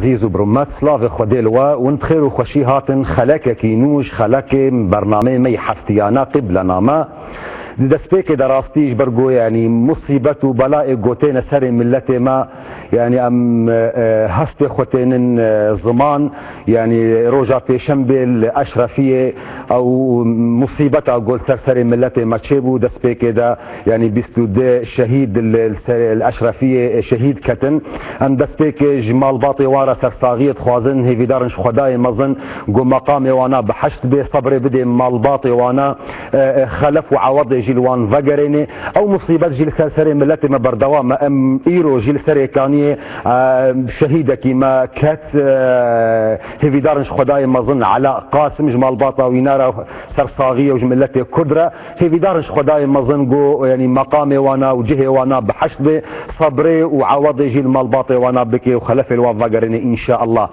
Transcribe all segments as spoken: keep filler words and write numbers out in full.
Ezîz û birûmet, slavê Xwedê li we û hûn bi xêr û xweşî hatin xelekekî nû ji xelekê bernameyê me yê heftiyane Qiblename. Di destpêkê de rastî ji ber ku, yanî, musîbet û belayê ku têne serê miletê me, yanî, em, e, hestê xwe tênin, e, ziman, yanî, roja pêşembê li Eşrefiyê ew musîbeta ku li ser serê miletê me çêbû, destpêkê de, yanî, bîst û du şehîd li, li ser, li Eşrefiyê şehîd ketin. Em destpêkê ji malbatê wan re sersaxiyê dixwazin, hêvîdar in ji Xwedayê mezin ku meqamê wana bi heşt bê, sebrê bidê malbatê wana, e, e, xelef û ewedê jî li wan vegerêne. Ew musîbet jî li ser serê miletê me berdewam e. Em îro jî li Serê Kaniyê, e, şehîdekî me ket, e, hêvîdar in ji Xwedayê mezin Ela Qasim ji malbata wî ne re sersaxiyê û ji miletê Kurd re. Hêvîdar in ji Xwedayê mezin ku, yanî, meqamê wana û cihê wana bi heşt bê, sebrê û ewedê jî li malbatê wana bike û xelefê li wan vegerîne înşeallah.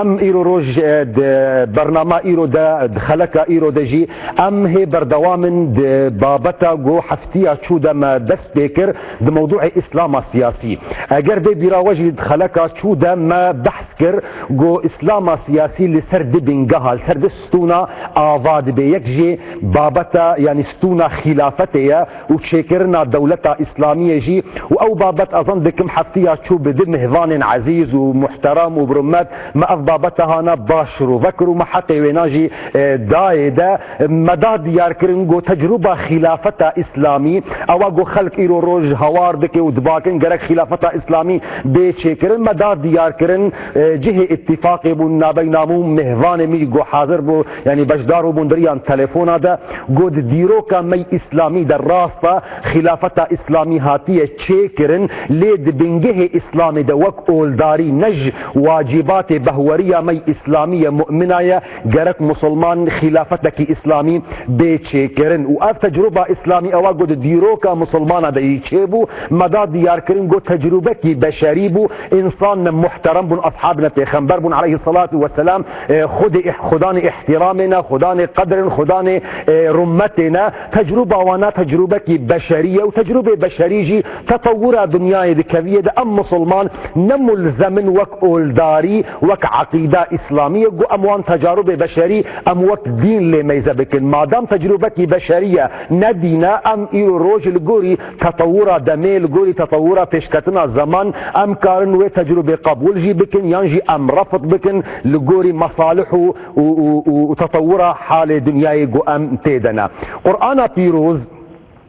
Em îro roj, e, di bernama îro de, di xeleka îro de jî em hê berdewam in di babeta ku heftiya çû de me dest pê kir di mewdûê Îslama siyasî. Eger bê bîra we jî di xeleka çû de me behs kir ku Îslama siyasî li ser du bingeha, li ser du stûna ava dibe. Yek jî babeta, yanî stûna xîlafetê ye û çêkirina dewleta Îslamiyê jî û ew babet ez zan dikim heftiya çû bi du mêvanên ezîz û muhterem û birûmet me ev babeta hana baş rûve kir û me heqê wêna jî, e, dayê de. Me da diyar kirin ku tecrûba xîlafeta Îslamî, ewa ku xelk îro roj hawar dike û dibakin gerek xîlafeta Îslamî bê çêkirin, me da diyar kirin, e, cihê îtîfaqê bûn nabeyna me û mêvanê me ku hazir bû, yanî beşdar bûbûn di riyan telefona de, ku di dîroka me Îslamî de rast e, xîlafeta Îslamî hatiye çêkirin, lê di bingehê Îslamê de wek oldarî ne ji wacîbatê behweriya me Îslamî ye, mu'mina ye, gerek musulman xîlafetekî Îslamî bê çêkirin. Û ev tecrûba Îslamî ewa ku di dîroka musulmana de yî çêbû, me da diyar kirin ku tecrûbekî beşerî bû, însan ne muhterem bûn, ashabine pêxember bûn aleyhisselatu vesselam, e, xwedê ih-, xudanê îhtîramê ne, xudanê qedrin, xudanê, e, rûmetê ne. Tecrûba wana tecrûbekî beşerî ye û tecrûbê beşerî jî tetewura dinyayê dikeviye de em musulman ne mulzem in wek oldarî, wek eqîda îslamî ye ku em wan tecarûbê beşerî em wek dîn lê meyze bikin. Madam tecrûbekî beşerî ye, ne dîn e, em îro roj li gorî tetewura demê, li gorî tetewura pêşketina zeman, em karin wê tecrûbê qebûl jî bikin, yan jî em refd bikin li gorî mesalih û, û, û, û, û tetewura halê dinyayê ku em tê de ne. Qur'ana Pîroz,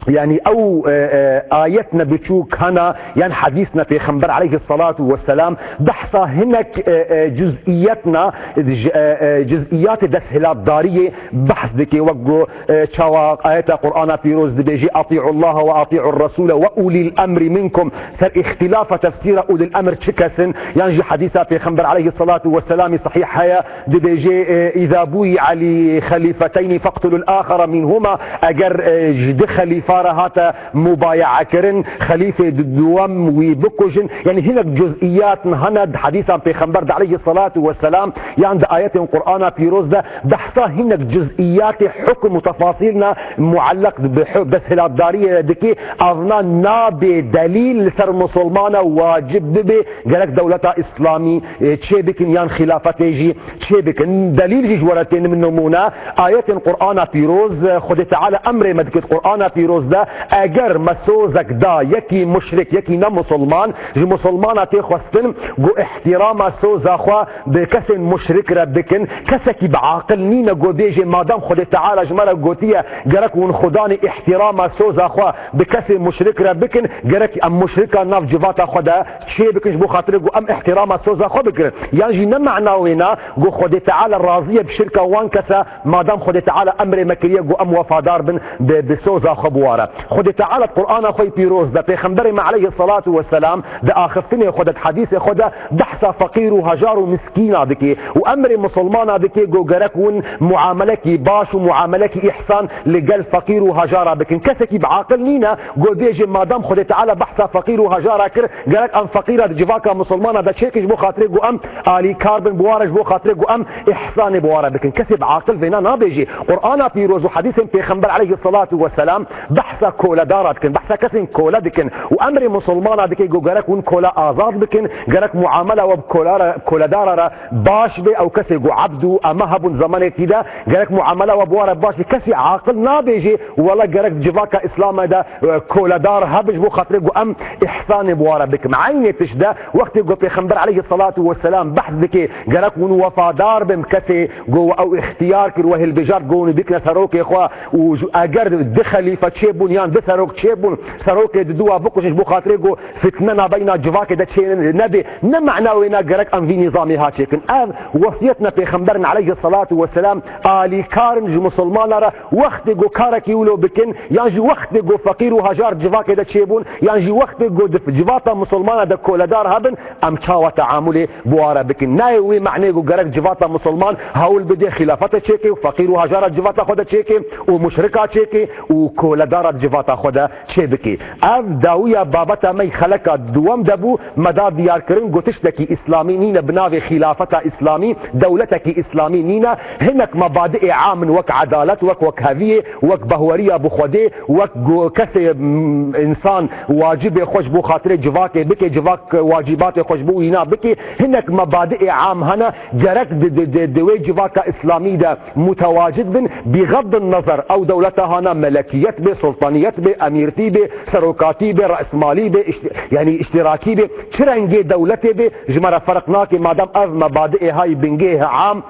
yanî ew, e, e, ayetne biçûk hene, yan hedîsne Pêxember aleyhisselatu vesselam, behsa hinek, e, e, cuz'iyetne, ji, e, e, cuz'iyatê desthilatdariyê behs dike, wek ku, e, çawa ayeta Qur'ana Pîroz dibêjî, "Atî'ullaha ve atî'ur Resûle ve ulîl emrî minkum." Ser îxtîlafa tefsîra ulîl emr çi kes in, yan jî hedîsa Pêxember aleyhisselatu vesselamî sahîh heye, dibêje, e, "Îza bûyi'a li xelîfeteyni feqtulul axara minhuma", eger, e, ji du xelîfa re hate mubaye'ekirin, xelîfê du-, duwem wî bikujin. Yanî hinek cuz'iyat hene di hedîsan Pêxember de aleyhisselatu vesselam, yan di ayetên Qur'ana Pîroz de behsa hinek cuz'iyatê hukm û tefasîl ne muallak bi hu-, desthilatdariyê dike, evna nabê delîl li ser musulmana wacib bibe, gerek dewleta Îslamî, e, çê bikin yan xîlafetê jî çê bikin. Delîl jî ji we re tênim nimûne, ayetên Qur'ana Pîroz, e, Xwedê Teala emrê me dikit Qur'ana Pîroz de, eger me sozek da yekî muşrik, yekî ne musulman, ji musulmana tê xwestin ku îhtîrama soza xwe bi kesên muşrik re bikin. Kesekî bi aqil nîne ku bêjê, madam Xwedê Teala ji me re gotiye, gerek hûn xudanê îhtîrama soza xwe bi kesê muşrik re bikin, gerek em muşrika nav civata xwe de çê bikin, ji bo xatirê ku em îhtîrama soza xwe bikirin. Yan jî ne mena wê ne ku Xwedê Teala razî ye bi şirka wan kesa, madam Xwedê Teala emrê me kiriye ku em wefadar bin bi, bi soza xwe bi wa re. Xwedê Teala di Qur'ana xwe yê pîroz de, Pêxemberê me aleyhisselatu vesselam di axiftinê xwe de, di hedîsê xwe de behsa feqîr û hejar û miskîna dike û emrê musulmana dike ku gerek hûn muamelekî baş û muamelekî îhsan li gel feqîr û hejara bikin. Kesekî bi aqil nîne ku bêje, madam Xwedê Teala behsa feqîr û hejara kir, gerek em feqîra di civaka musulmana de çêkin ji bo xatirê ku em alîkar bin bi wa re, ji bo xatirê ku em îhsanê bi wa re bikin. Kesê bi aqil vêna nabêje. Qur'ana pîroz û hedîsên Pêxember aleyhisselatu vesselam behsa koledara dikin, behsa kesên kole dikin û emrê misilmana dike ku gerek hûn kole azad bikin, gerek muamela we bi kolara, koledara re baş be, ew kesê ku ebd û eme hebûn zemanekî de, gerek muamela we bi we re baş be. Kesî aqil nabêje, wela gerek civaka Îslamê de, e, koledar hebe ji bo xatirê ku em îhsanê bi we re bikin. Eynê tişt de, wextê ku Pêxember aleyhisselatu vesselam behs dike, gerek hûn wefadar bin kesê ku ew îxtiyar kir, we hilbijart ku hûn bikine serokê xwe û ji, eger di xelîfe çêbûn yan di serok çêbûn, serokê di dua bikujin ji bo xatirê ku fitne nabeyna civakê de çê nebe. Ne mana wêna gerek em vî nîzamê ha çêkin. Ev wesiyet ne Pêxemberin aleyhisselatu vesselam alîkarin ji misilmana re wextê ku karekî wilo bikin, yan jî wextê ku feqîr û hejar civakê de çêbûn, yan jî wextê ku di civata misilmana de koledar hebin, em çawa teamulê bi wa re bikin. Nayê wê manê ku gerek civata misilman hewl bide xîlafete çêke û feqîr û hejara civata xwe de çêke û muşrika çêke û koledara civata xwe de çê bike. Ev dawiya babeta me xeleka duwem de bû, me da diyarkirin ku tiştekî îslamî nîne bi navê xîlafeta îslamî, dewletekî îslamî nîne. Hinek mebadiê am in wek edalet, wek wekheviyê, wek behweriya bi Xwedê, wek ku kesê, m, însan wacibê xwe ji bo xatirê civakê bike, civak wacîbatê xwe ji bo wîna bike. Hinek mebadiê am hene, gerek di, di, di, di wê civaka îslamî de mutewacid bin, bîxeddin nezer ew dewleta hana melekiyet bê, sultaniyet bê, emîrtî bê, serokatî bê, re'smalî bê, îşti-, yanî îştirakî bê, çi rengê dewletê bê, ji me re ferq nake, madem ev mebadiê hay bingehê am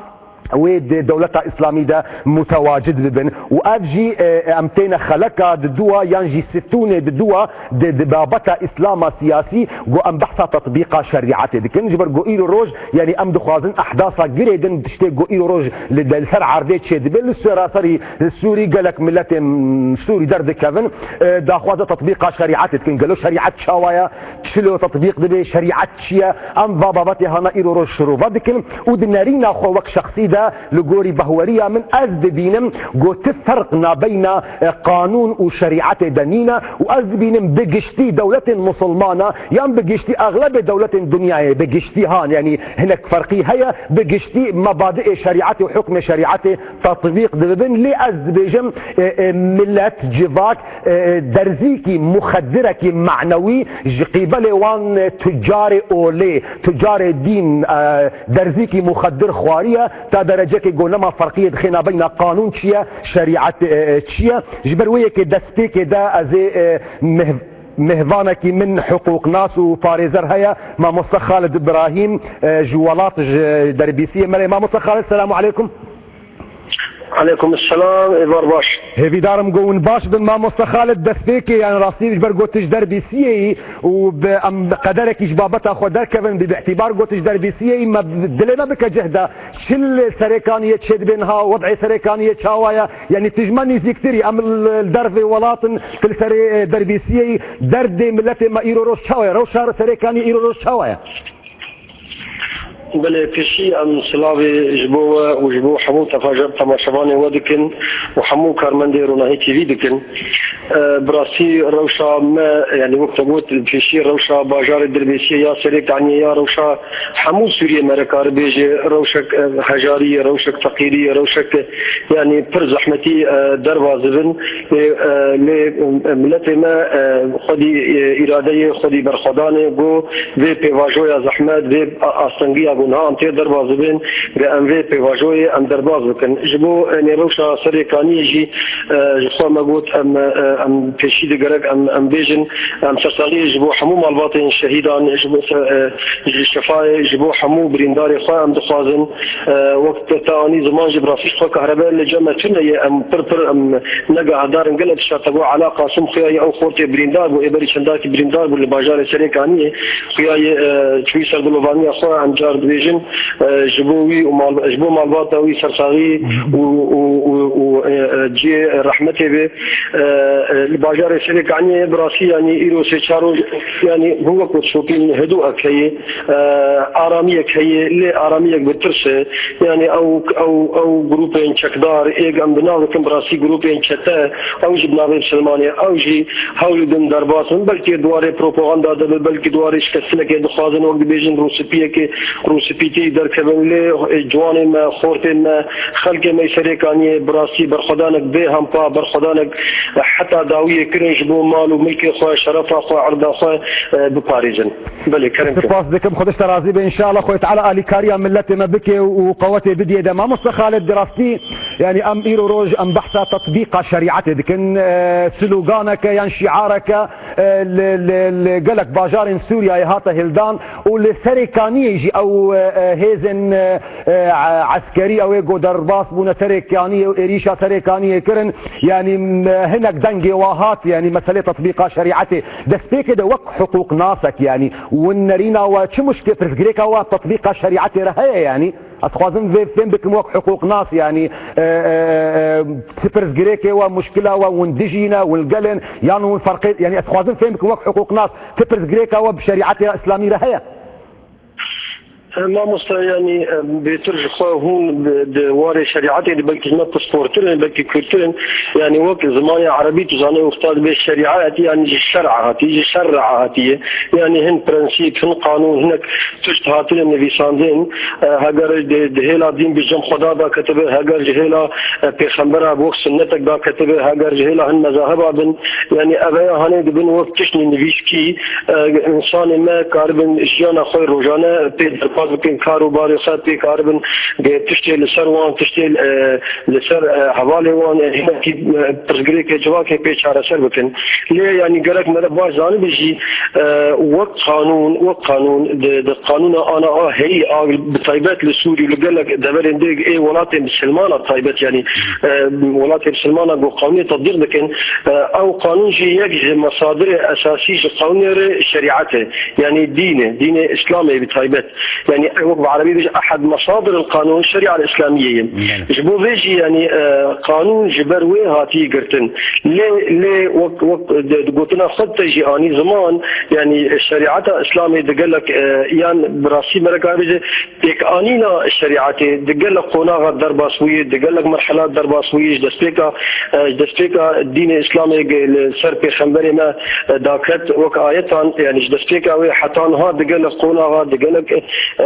wê di dewleta îslamî de mutewacid bibin. Û ev jî, e, em têne xeleka di dua yan jî stûnê di dua di, di babeta îslama siyasî, ku em behsa tetbîqa şerîetê dikin. Ji ber ku îro roj, yanî em dixwazin ehdasa girê din, tiştê ku îro roj li, li ser erdê çêdibe, li seraserî Sûrî gelek miletên Sûrî derdikevin, e, daxwaza tetbîqa şerîetê dikin. Gelo şerîet çawa ye? Çilo tetbîq dibe? Şerîet çi ye? Em va babetê hana îro roj şirove dikin û di nerîna xwe wek şexsî de li gorî behweriya min ez dibînim ku ti ferq nabeyna, e, qanûn û şerîetê de nîne û ez dibînim bi giştî dewletên misilmana yan bi giştî exlebê dewletên dinyayê bi giştî han, yanî hinek ferqî heye, bi giştî mebadiê şerîetê û hukmê şerîetê tetbîq dibin. Lê ez dibêjim, e, e, milet, civak, e, derzîkî muxeddirekî manewî ji qîbelê wan, e, tucarê olê, tucarê dîn, e, derzîkî muxeddir xwariye, ta derecekê ku nema ferqiyê dixê nabeyna qanûn çi ye, şerîet, e, e, çi ye. Ji ber wê yekê destpêkê de ez ê, e, meh-, mehvanekî min hiqûqnas û parêzer heye, mamoste Xalid Îbrahîm, e, ji welat, ji Derbîsiyê me re. Mamoste Xalid, selamu aleykum. Aleykum selam, êvar baş. Hêvîdar im ku hûn baş bin, mamoste Xalid. Destpêkê, yani rastî ji ber ku tu ji Derbîsiyê yî û bi em qederekî ji babeta xwe derkevin, bi, bi îtîbar ku tu ji Derbîsiyê yî, me dilê me bike cih de. Çi li Serêkaniyê çêdibe niha, wed'ê Serêkaniyê çawa ye? Yani tu ji me nîzîktir î, em li, li dervê welat in, tu li serê, e, Derbîsiyê yî. Derdê miletê me îro roj çawa ye? Rewşa Serêkaniyê îro roj çawa ye? Belê, pêşî em silavê ji bo we û ji bo hemû tefaje-, temaşevanê we dikin û hemû karmendê Ronahî T V dikin. E, bi rastî rewşa me, yani wek te got, pêşî rewşa bajarê Dirbêsiyê ya Serêkaniyê ya rewşa hemû Sûriyê me re karibêje, rewşek, e, hejarî ye, rewşek feqîrî ye, rewşek, e, yani pir zehmetî, e, derbas dibin. Lê, e, lê, e, miletê me, e, xwedî, e, îradeyê, xwedî berxwedanê, got, vê pêvajoya zehmet, vê a-, astengiya ku niha em tê derbas dibin, ge em vê pêvajoyê em derbas bikin. Ji bo, e, nêrewşa Serêkaniyê jî, e, ji xwe me got, em, e, em pêşî digerek em, em bêjin, em sersaxiyê ji bo hemû malbatên şehîdan, ji bo se-, e, ji şefayê, ji bo hemû birîndarê xwe em dixwazin. E, wek te, te anî ziman jî bi rastî ji xwe kahrebe li cem me tune ye, em pir pir em negehdar in. Gelek tişta te got, Ela Qasim xuya ye, ew xortê birîndar bû, ê berî çendakî birîndar bû li bajarê Serêkaniyê. Xuya ye, e, çûyî ser dilovaniya xwe, em car dibêjin, e, ji bo wî û mal-, ji bo malbata wî sersaxî û, û, û, û, e, e, cihê rehmetê bê. E, e, li bajarê Serêkaniyê bi rastî, yanî îro sê çar roj, yanî hûn wek ku dişopîn, hidûek heye, e, aramiyek heye, lê aramiyek bi tirs e. Yanî ew, ew, ew grûpên çekdar, ê em bi nav dikin bi rastî grûpên çete, ew jî bi navê Misilmanê, ew jî hewl didin derbas bin. Belkî di warê propaganda de be, belkî di warê şikestinekê dixwazin, wek dibêjin rûspiyekê, rû spîtî derkevin lê, e, ciwanên me, xortên me, xelkê me Serêkaniyê bi rastî berxwedanek bê hempa, berxwedanek heta dawiyê kirin ji bo mal û milkê xwe, şerefa xwe, erda xwe, e, biparêzin. Belê, kerem ke. Spas dikim, Xwedê ji te razî be. Înşallah Xwedê Teala alîkariya miletê me bike û qewetê bidiyê de. Mamoste Xalid, di rastî, yanî em îro roj em behsa tetbîqa şerîetê dikin. E, sloganeke yan şiareke, e, li, li, li gelek bajarên Sûriyeyê hate hildan û li Serêkaniyê jî ew, e, e, hêzên, e, e, eskerî ew ê ku derbas bûne Serêkaniyê û êrîşa Serêkaniyê kirin. Yanî, m-, hinek dengê wa hat, yanî meselê tetbîqa şerîetê. Destpêkê de wek hiqûqnasek, yanî, winnerîna we çi muşkil, pirsgirêka we tetbîqa şerîetê re heye, yanî? Ez dixwazim vê fêm bikim wek hiqûqnas, yanî, e, e, e, çi pirsgirêkê we, muşkila we, hûn dijî ne, hûn li gel in, yan hûn ferqê, yanî ez dixwazim fêm bikim wek hiqûqnas, çi pirsgirêka we bi şerîetê Îslamî re heye? E, mamoste, yanî, e, bêtir ji xwe hûn di, di warê şerîetê de belkî ji me pisportir in, belkî kûrtir in. Yanî wek zimanê erebî tu zanî wexta dibê şerîet, yanî ji şer'a hatî, ji şer'a hatiye. Yanî hin prensîp, hin qanûn, hinek tişt hatine nivîsandin. E, heger di, di hêla dîn bi cem Xweda daketibe, heger ji hêla, e, pêxembera bi wek sunnetek daketibe, heger ji hêla hin mezaheba bin, yanî ev ya hanê dibin wek tiştên nivîskî, e, însanê me karibin jiyana xwe rojane pê derbas bikin, kar û barê xwe pê karibin, e, tiştê li ser wan, tiştê, e, li ser, e, hevalê wan, e, hinekî, e, pirsgirêkê civakê pê çareser bikin. Lê yanî gerek me re baş zanibe jî, e, wek qanûn, wek qanûn, di, di qanûna ana a heyî a bi taybet li Sûrî û li gelek deverên dê ê welatên bisilmana taybet, yanî, e, welatên bisilmana ku qanûnê tetbîq dikin, e, ew qanûn jî yek ji mesadirê esasî ji qanûnê re şerîet e, yanî dîn e, dînê Îslamê bi taybet. Yanî ew wek bi erebî bêje, ehed mesadir el qanûn şerîa îslamiyê ye. Belê. Ji bo vê jî, yanî, e, qanûn ji ber wê hatiye girtin. Lê, lê wek, wek di, di gotina xwe te jî anî ziman, yanî şerîeta Îslamê di gelek, e, yan bi rastî me re karê bêje, pêkanîna şerîetê di gelek qonaxa derbas bûye, di gelek merhela derbas bûye, ji destpêka, e, ji destpêka dînê Îslamê ge-, li ser pêxemberê me, e, daket wek ayetan, yanî ji destpêka wê heta niha di gelek qonaxa, di gelek, e, e,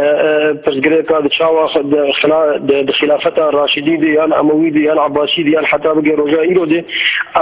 pirsgirêka di çawa xi-, di xila-, di, di xilafeta Raşidî de, yan Emewî de, yan Ebasî de, yan heta bigê roja îro de,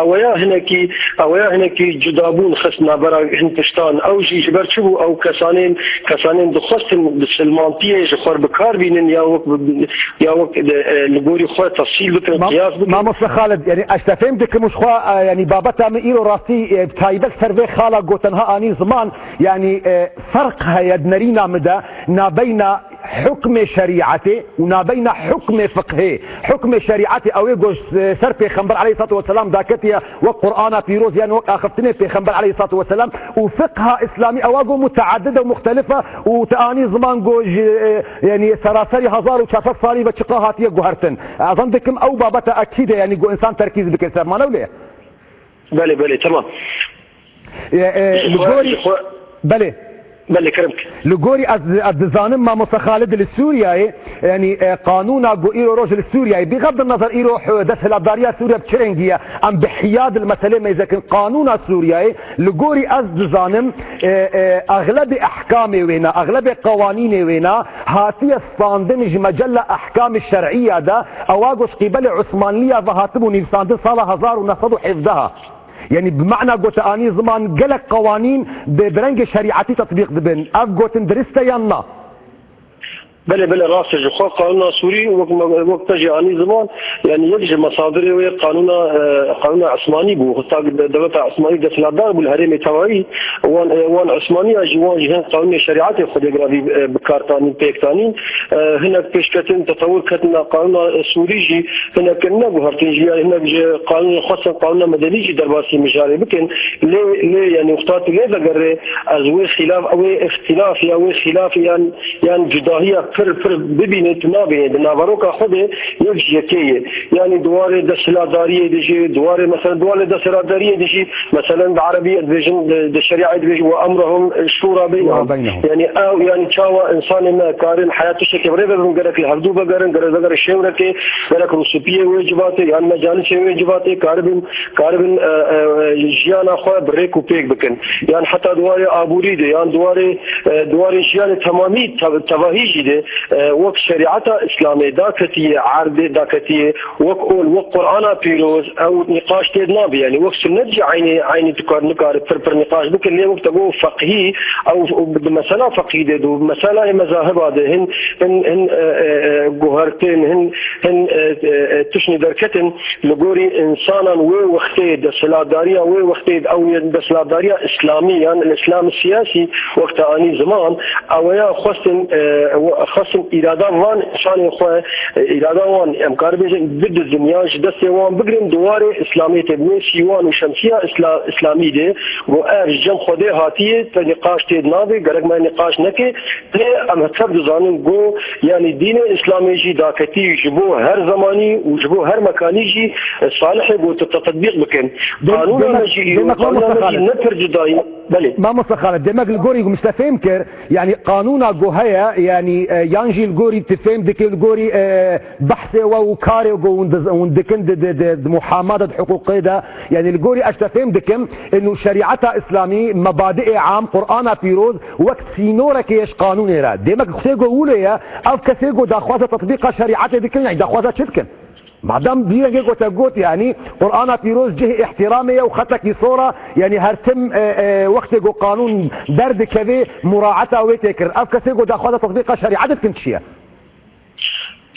eweya hinekî, eweya hinekî cudabûn xist navbera hin tiştan. Ew jî ji ber çi bû? Ew kesanên, kesanên dixwestin bisilmantiyê ji xwe bi kar bînin ya wek bi, ya wek de, e, li gorî xwe tefsîl bikin, Ma-, qiyas bikin. Mamoste Xalid, yanî ez te fêm dikim û ji xwe, e, yanî babeta min îro rastî, e, taybet ser vê xala gotin ha anî ziman, yanî, e, ferq heye di nerîna min de nabeyna hukmê şerîetê û nabeyna hukmê fiqhê. Hukmê şerîetê ew ê ku ji ser pêxember aleyhissalatu vesselam daketiye wek Qur'ana pîroz yan wek axiftinê pêxember aleyhissalatu vesselam û fiqha îslamî ewa ku muteedid e û muxtelif e û te anî ziman ku ji, e, yanî seraserî hezar û çar sed salî ve çiqa hatiye guhertin. Ez zan dikim ew babeta ekîd e, yanî ku însan terkîz bike ser, ma ne wile ye? Belê, belê, temam. E, e, Ji li xwe, gorî, ji xwe belê. Belê, kerem ke. Li gorî ez, ez dizanim Mamoste Xalid li Sûriyeyê, yanî, e, qanûna ku îro roj li Sûriyeyê, bixebdin nezer îro, e, desthilatdariya Sûriye bi çi rengî ye, em bi hiyad li meselê mêze kin. Qanûna Sûriyeyê, li gorî ez dizanim, e, e, exlebê ehkamê wêna, exlebê qewanînê wêna hatiye standin ji mecella ehkamê şer'iya de, ewa ku ji qîbelê Osmanliya ve hatibû nivîsandin sala hezar û neh sed û hevdeh. Yanî bi mana gote anî ziman gelek qewanîn bi, bi rengê şerîetî tetbîq dibin. Ev gotin dirist e yan na? Belê, belê, rast e. Ji xwe qanûna Sûrî wek me, wek te jî anî ziman, yanî yek ji mesadirê wê qanûna, e, qanûna Osmanî bû. Heta de-, dewleta Osmanî desthilatdar bû li herêmê tevayî. Wan, e, wan Osmaniya jî, wan jî hin qanûnê şerîetê xwedê giravî, e, bi kar tanîn, pêk tanîn. E, hinek pêşketin, tetewir ketin, qanûna Sûrî jî hinek neguhertin jî, yanî hinek ji qanûnê xwestin qanûna medenî jî derbasî mijarê bikin. Lê, lê, yanî wexta tu lê vegerê, ez wê xîlaf, wê îxtîlaf ya wê xîlaf yan, yan cudahiya pir, pir bibînê, tu nabînê. Di naveroka xwe de yek ji yekê ye. Yanî di warê desthilatdariyê de jî, di warê, mesela, di warê desthilatdariyê de jî, mesela, di erebî ez dibêjim, di, di şerîetê dibêjim, "Ve emruhum şura beynehum." Şura beynehum. Yanî ew, yanî çawa însanê me karin heya tiştekê bi rê ve bibin, gerek li hevdû vegerin, gerek vegerin şêwrekê, gerek rûspiyê wê civatê, yan mecalisê wê civatê karibin, karibin, e, e, jiyana xwe bi rêk û pêk bikin. Yan heta di warê aborî de, yan di warê, e, di warê jiyanê temamî, te-, tevahî jî de, e, wek şerîeta Îslamê daketiye erdê, daketiye wek ol, wek Qur'ana pîroz, ew nîqaş tê de nabe. Yanî wek sunnet jî eynî, eynî tu kar, nikare pir pir nîqaş bike, lê wek te got feqhî, ew, ew di mesela feqhî de, di meselaya mezahiba de hin, hin, hin, e, e, e, guhertin, hin, hin, e, e, e, tiştên derketin. Li gorî însanan wê wextê, desthilatdariya wê wextê, ew yê desthilatdariya Îslamî yan Îslam siyasî wexta anî ziman, eweya xwestin, e, we-, xwestin îrada van însanên xwe, e, îrada wan, em karibêjin bidizin yan ji destê wan bigirin, di warê Îslamiyetê bi wê sîwan û şemsiya Îsla-, Îslamî de, got ev ji cem Xwedê hatiye, te nîqaş tê de nabe, gerek me nîqaş neke, lê em tev dizanin got, yanî dînê Îslamê jî daketî ji bo her zemanî û ji bo her mekanî jî, e, salih e got te tetbîq bikin. Dem-, Qanûna demek, me jî îro, demek qanûna me jî Xalid. Ne pir cuda ye. Belê. Mamosta Xalid, demek li gorî min te fêm kir, yanî qanûna ku heye, yanî, e, yan jî li gorî tu fêm dikî, li gorî, e, behsê we û karê ku hûn diz-, hûn dikin di, di, di, di muhamada di hiqûqê de, yanî li gorî ez te fêm dikim, inu şerîeta Îslamî, mebadiê am, Qur'ana pîroz, wek sînorekê ye ji qanûnê re. Demek qisê ku wilo ye, ev kesê ku daxwaza tetbîqa şerîetê dikin, yanî daxwaza çi dikin? Madem vî rengê ku te got, yanî Qur'ana pîroz cihê îhtîramê ye û xetekî sor e, yanî her tim, e, e, wextê ku qanûn derdikeve, muraeta wê tê kirin. Ev kesê ku daxwaza tetbîqa şerîetê dikin çi ye?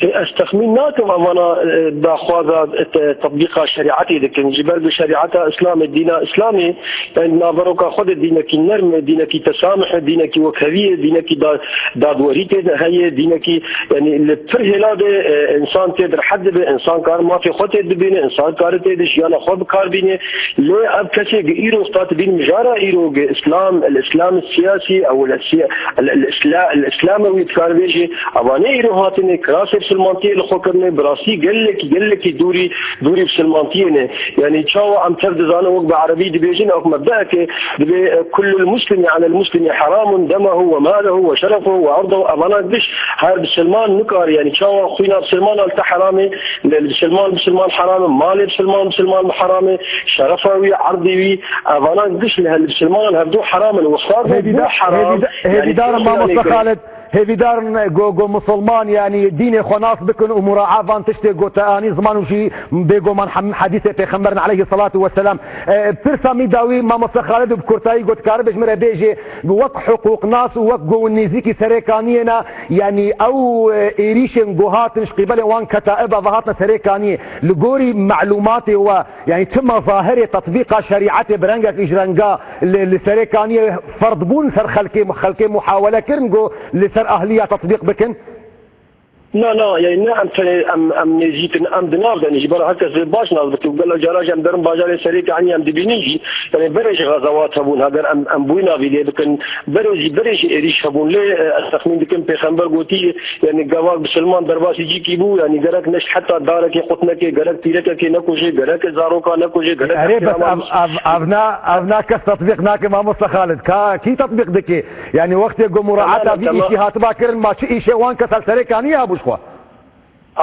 Ez texmîn nakim evana, e, daxwaza, e, te-, tetbîqa şerîetê dikin. Ji ber ku şerîeta Îslamê, dîna Îslamê, yanî naveroka xwe de dînekî nerm e, dînekî tesamih e, dînekî wekhevî ye, dînekî da-, dadwerî tê de heye, dînekî, yanî li pir hêla de, e, însan tê de rehet dibe, însan kar mafê xwe tê dibîne, însan kare tê de jiyana xwe bi kar bîne. Lê ev kesê ki îro wexta dibîn mijara îro ki Îslam, el-Îslam siyasî, ew el-siya-, el-, el-Îsla-, el-Îslam ew dikar bêjî, Evanê îro hatine kirasê bisilmantiyê li xwe kirine, bi rastî gelekî, gelekî dûrî, dûrî bisilmantiyê ne. Yanî çawa em tev dizanin, wek bi erebî dibêjin, ew mebdeyeke dibê, e, "Kullul muslimi alel muslimi heramun demehu ve malehu ve şerefuhu ve erduhu." Evana giş her bisilman nikare, yanî çawa xwîna bisilmana li te heram e, li bisilman, bisilman heram e, malê bisilman, bisilman heram e, şerefa wî, erdê wî, evana giş li hel bisilmanan hevdu heram in. Wexta ku bû Hêvîdar, heram, hêvîda-, yanî hêvîdar in, Qur'anê mamosta Xalid, Hêvîdar in go, go misilman, yanî dînê xwe nas bikin û mura'a van tiştê go te anî ziman û jî bêguman hem-, hedîsê Pêxember in aleyhî selatu we selam. E, pirsa mî dawî mamoste Xalid û bi kurtayî go tu karibêj min re bêjê, wek hiqûqnas û wek go nêzîkî Serê Kaniyê ne, yanî ew, e, êrîşên go hatin ji qîbelê wan ketaiba ve hatine Serê Kaniyê. Li gorî melûmatê we, yanî çi mezahirê tetbîqa şerîetê bi rengek ji renga li, li Serê Kaniyê ferd bûn ser xelkê, xelkê muhawele kirin ku li ser ehliya tetbîq bikin? Na, na, yanî ne em tenê, em, em nêzîk in, em di nav de ne jî, bela her kes baş nas dike û gelek cara jî em derin bajarê Serê Kaniyê em dibînin jî, yanî berê jî xezewat hebûn, heger em, em bûyna vî lê bikin, berê jî, berê jî êrîş hebûn. Lê, e, ez texmîn dikim Pêxember gotî, yanî gavak bisilman derbasî cîkî bû, yanî gerek neşt heta darekê qut neke, gerek pîrekekê nekuje, gerek zaroka nekuje, gerek Erê, bes ev, ev, ev na, ev na kes tetbîq nake, mamoste Xalid. Ka, kî tetbîq dike? Yanî wextê ku muraeta vî îşî hatiba kirin, ma çi îşê wan kes li Serê Kaniyê hebû ji xwe?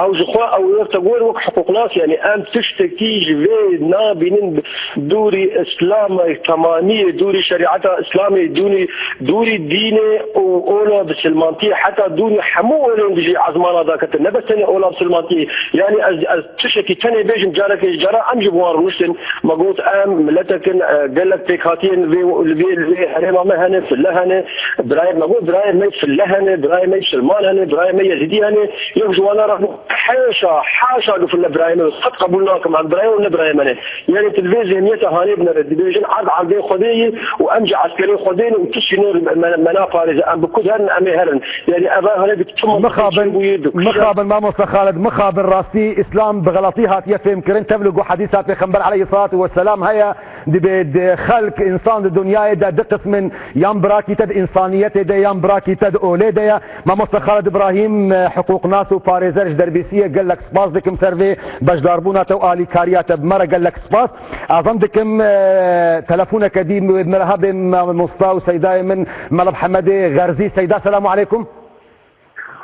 Ew ji xwe, ew wexta gor wek hiqûqnas, yanî em tiştekî ji vê nabînin, dûrî Îslam, temamiyê, dûrî şerîeta Îslamê, dûrî, dûrî dînê û ola bisilmantiyê, heta dûrî hemû olên dijî ezmana daketin. Ne bes tenê ola bisilmantiyê. Yanî ez, ez tiştekî tenê bêjim, carekê ji cara em ji bo wan rûniştin. Me got em miletek in, e, gelek pêkhatiyên vê, li vê, li vê herêma me hene, fille hene. Birayê me got, birayê me fille hene, birayê me Silman hene, birayê me Yezîdî hene. Yek ji wana re got, "Haşa, haşa, got fille birayê me, qet qebûl nakim, ev birayê wan ne birayê me ne." Yanî tu li vê zihniyeta hanê binere, dibêjin erd erdê Xwedê ye û em jî eskerê Xwedê ne û tu sînor me, me naparêze, em bi ku herin, em ê herin. Yanî ev hane bi çima Mixabin, bûye, bi kîjan mixabin, mamoste Xalid, mixabin, rastî Îslam bi xeletî hatiye fêmkirin. Tevlî ku hedîsa Pêxember aleyhisselatu vesselam heye, dibê di xelk, însan di dinyayê de du qism in, yan birakî te di însaniyetê de, yan birakî te di olê de ye. Mamoste Xalid Îbrahîm, e, hiqûqnas û parêzer, ji Derbîsiyê gelek spas dikim ser vê beşdarbûna te û alîkariya te. Bi me re gelek spas. Azam dikim, e, telefoneke dî bi me re hebe, mamosta û seydayê min, Mela Mihemedê Xerzî. Seyda, selamu aleykum.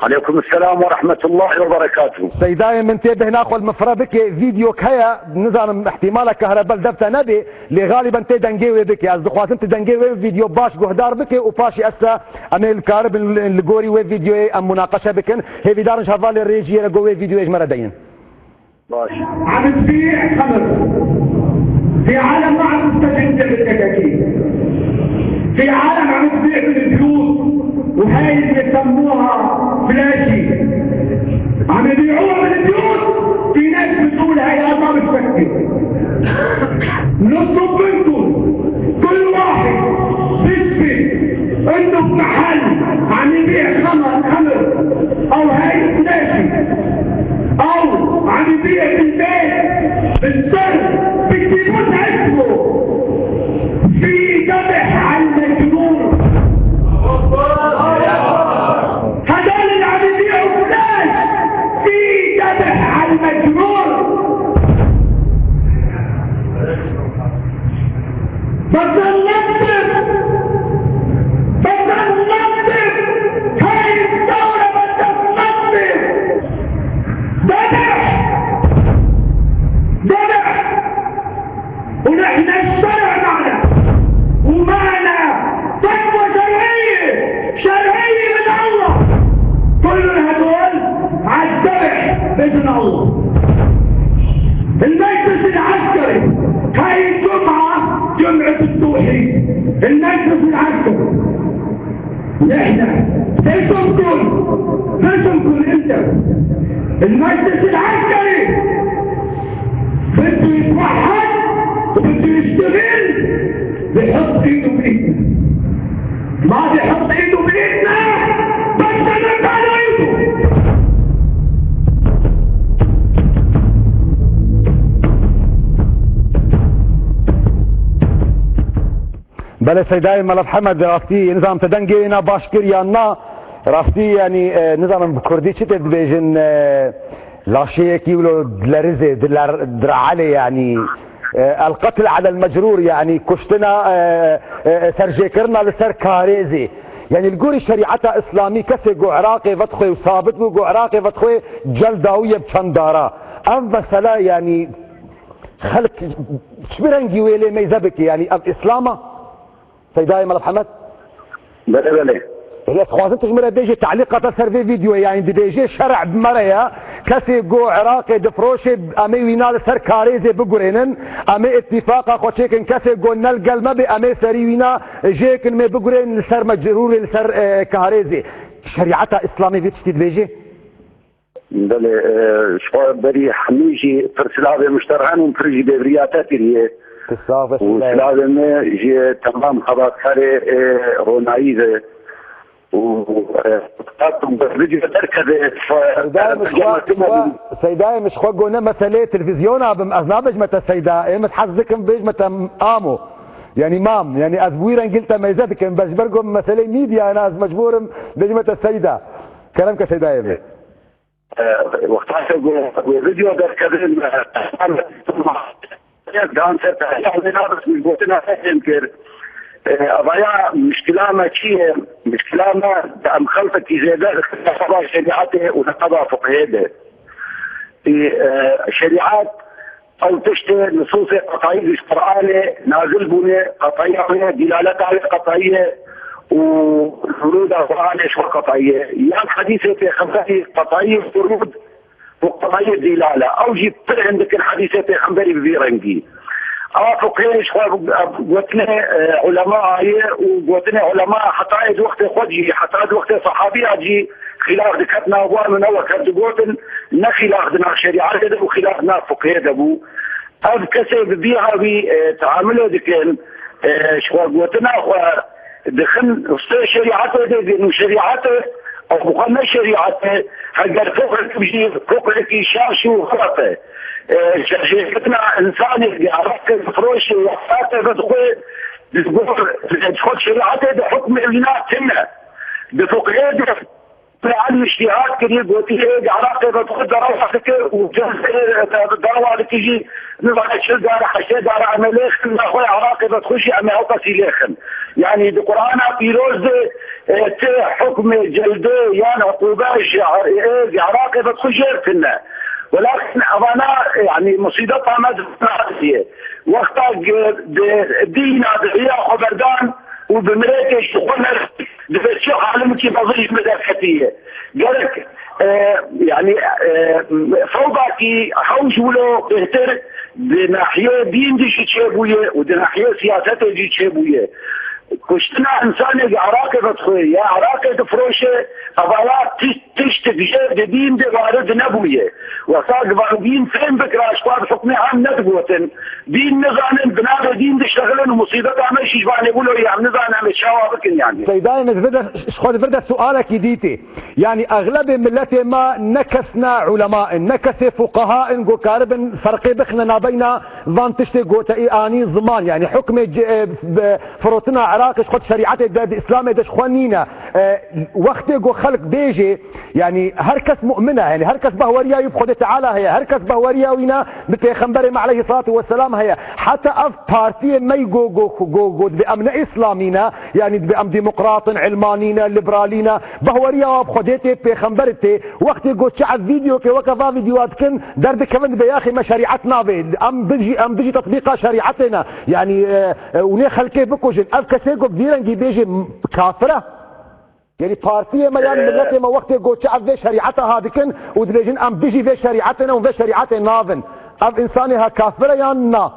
Aleykum selam ve rahmetullahi ve berekatuhu. Seydayê min tê bêhna xwe li min fire bike, vîdyok heye, nizanim ihtimala kahrebe li dev te nebê, lê xaliben tê dengê wê bike. Ez dixwazim tu dengê wê vîdyo baş guhdar bike û paşê ez te em ê li karibin li, li gorî wê vîdyoyê em munaqeşe bikin. Hêvîdar in ji hevalê rêjiyê re go wê vîdyoyê ji me re deyin. باش. عم تبيع خمر. في عالم ما عم تستجد بالدكاكين. في عالم عم تبيع بالبيوت، وهاي اللي بيسموها فلاشي. عم يبيعوها بالبيوت. في ناس بتقول: "هاي ما بتفكر". نطلب منكم كل واحد بيثبت انه بمحل عم يبيع خمر، خمر، او هاي فلاشي، او عم يبيع بالبيت، بالسر، بكتبوا اسمه. في ذبح على المجنون. هذول اللي عم يبيعوا فلاش، في ذبح على المجنون. بدنا ننظف، بدنا ننظف، هاي الثورة بدنا ننظف. ذبح، ذبح. ونحن الشرع معنا، ومعنا فتوى شرعية، شرعية من الله. كل هدول على الذبح بإذن الله. المجلس العسكري، هاي الجمعة جمعة التوحيد. المجلس العسكري، نحن، ليش تنكر؟ ليش تنكر انت؟ المجلس العسكري بده يتوحد وبده يشتغل، بيحط ايده بايدنا. ما بيحط ايده بايدنا، بس نقطع له ايده. Belê Seydayê Mela Mihemed, rastî nizanim te dengê wê na baş kir yan na. Rastî, yanî, e, nizanim bi kurdî çi tê dibêjin, e, laşeyekî wilo dilerizê, diler-, direelê, yanî, e, el qetl alel mecrûr, yanî kuştina, e, e, serjêkirina li ser karêzê. Yanî li gorî şerîeta îslamî kesê ku Iraqê vedixwê û sabit bû ku Iraqê vedixwê cel dawiye bi çend dara. Ev mesela, yanî, Xelk çi bi rengî wê lê meyze bike, yanî ev Îslam e? Seydayê Mela Mihemed? Belê, belê. Ê, ez dixwazim tu ji min re bêjî, telîqa te ser vê vîdyoyê, yanî dibêjê şer'a bi me re ye, kesê ku Iraqê difiroşê, em ê wîna li ser karêzê bigurênin, em ê îtîfaqa xwe çêkin, kesê ku ne li gel me bê, em ê serî wîna jêkin, em ê bigurênin li ser mecrûrê, li ser, e, karêzê. Şerîeta Îslamê vê tiştî dibêjê? Belê, e, ji xwe berî hemî jî pir silavê min ji te re hene û pir jî bêvriya te kiriye. Tu sax be, û Seydayê. Silavê min ji temam xebatkarê, e, ronayî ve. Û, e, vîdeo derkeve, Seydayê min ji xwe, ji xwe, Seydayê min ji xwe go ne meseleyê televîzyona bim, ez nabêjime te Seyda, ê min hez dikim bêjime te Amo. Yanî Mam, yanî ez bi wî rengî li te meyze dikim, bes ji ber ku meseleyê mîdya ne, ez mecbûr im bêjime te Seyda. Kerem ke Seydayê bê. E, wexta ku wê vîdeo derkevin, e, dan ser te, ya wê nabes min gotina te fêm kir. E, evaya mişkila me çi ye? Mişkila me di em xelfekî zêde li qeda şerîetê û li qeda fiqhê de. E, e, şerîet Ew tiştê, nisûsê qet'î ji Qur'anê nazil bûne qet'î ye, dîlaleta wê qet'î ye û wurûda Qur'anê ji xwe qet'î ye. Yan hedîsê pêxemberî qet'î wurûd û qet'î dîlale. Ew jî pir hindik in hedîsê pêxemberî bi vî rengî. A fiqhê ji xwe gotinê, e, ulema ye û gotinê ulema heta ê di wextê xwe jî, heta di wextê sehabiya jî xîlaf diketina wan û ne wek hev digotin, ne xîlaf di nav şerîetê de bû, xîlaf di nav fiqhê de bû. Ev kesê bi vî hawî, e, teamulê dikin, e, ji xwe gotina xwe dixin ristê şerîetê de, dêrûn şerîetê, ew bi xwe ne şerîet e, heger fiqhek bijî, fiqhekî şaş û xelet e. E, ji, jêketina însanê, Iraqê difiroşê, wexta te vedixwe, li gor, ji xwe şerîetê de hukmê wîna tune. Di fiqhê de Elm îctîhad kiriye, gotiye, ê, Iraqê vedixwe, derewa dike û cezê, e, derewa dike jî, nizane çil dare, heştê dare, em ê lêxin, nexwe Iraqê vedixwe jî em ê ew qasî lêxin. Yanî di Qur'ana pîroz de E, ti hukmê celdê yan uqûbe ji Ar-, e, ji Iraqê ve xwe jêr tine. Welakin evana, e, yanî musîbeta me di vê nadiye. Wexta ge-, di dîna di riya xwe berdan û bi mirêkê ji xwe nerî, dibe çi alimkî mezin ji min derketiye. Gerek, e, yanî, e, fewdakî hewş wilo bêhtir di nahiyê dîn de jî çêbûye û di nahiyê siyasetê jî çêbûye. Kuştina insanê di Iraqê ve dixwe, ya Iraqê difiroşe, evaya tişt, tiştik jê di dîn de warid nebûye. Wesa di van dîn fêm bikira, ji xwe bi hukmê em nedigotin. Dîn nizanin, bi navê dîn diştexilin û musîbeta me jî ji vanê wilo ye, em nizanin em ê çawa bikin yani. Seydayê min, ji vir de, ji xwe li vir de sualekî dîtê. Yanî exlebê miletê me ne kes ne ulema in, ne kesê fuqeha in ku karibin ferqê bixine nabeyna van tiştê ku te ê anî ziman. Yanî hukmê ci-, e, b-, firotina Iraqê ji xwe di şerîetê de, di Îslamê de ji xwe nîne. E, wextê ku xelk bêjê, yanî her kes mu'min e, yanî her kes behweriya wî bi Xwedê Teala heye, her kes behweriya wî ne bi Pêxemberê me aleyhissalatu vesselam heye. Heta ev partiyê me ku, ku, ku, ku dibê em ne Îslamî ne, yanî dibê em demokrat in, ilmanî ne, liberalî ne, behweriya wa bi Xwedê tê, pêxember tê. Wextê ku çi ev vîdeo ke weke va vîdeoya dikin, derdikevin dibê yaxê me şerîet navê. Em dijî, em dijî tetbîqa şerîetê ne. Yanî, e, e, û nê xelkê bikujin. Ev kesê ku bi vî rengî bêjê m-, kafir e. Yanî partiyê me yan Ee, miletê me wextê ku çi ev vê şerîeta ha dikin û dibêjin em dijî vê şerîetê ne û vê şerîetê navin. Ev însanê ha kafir e yan na?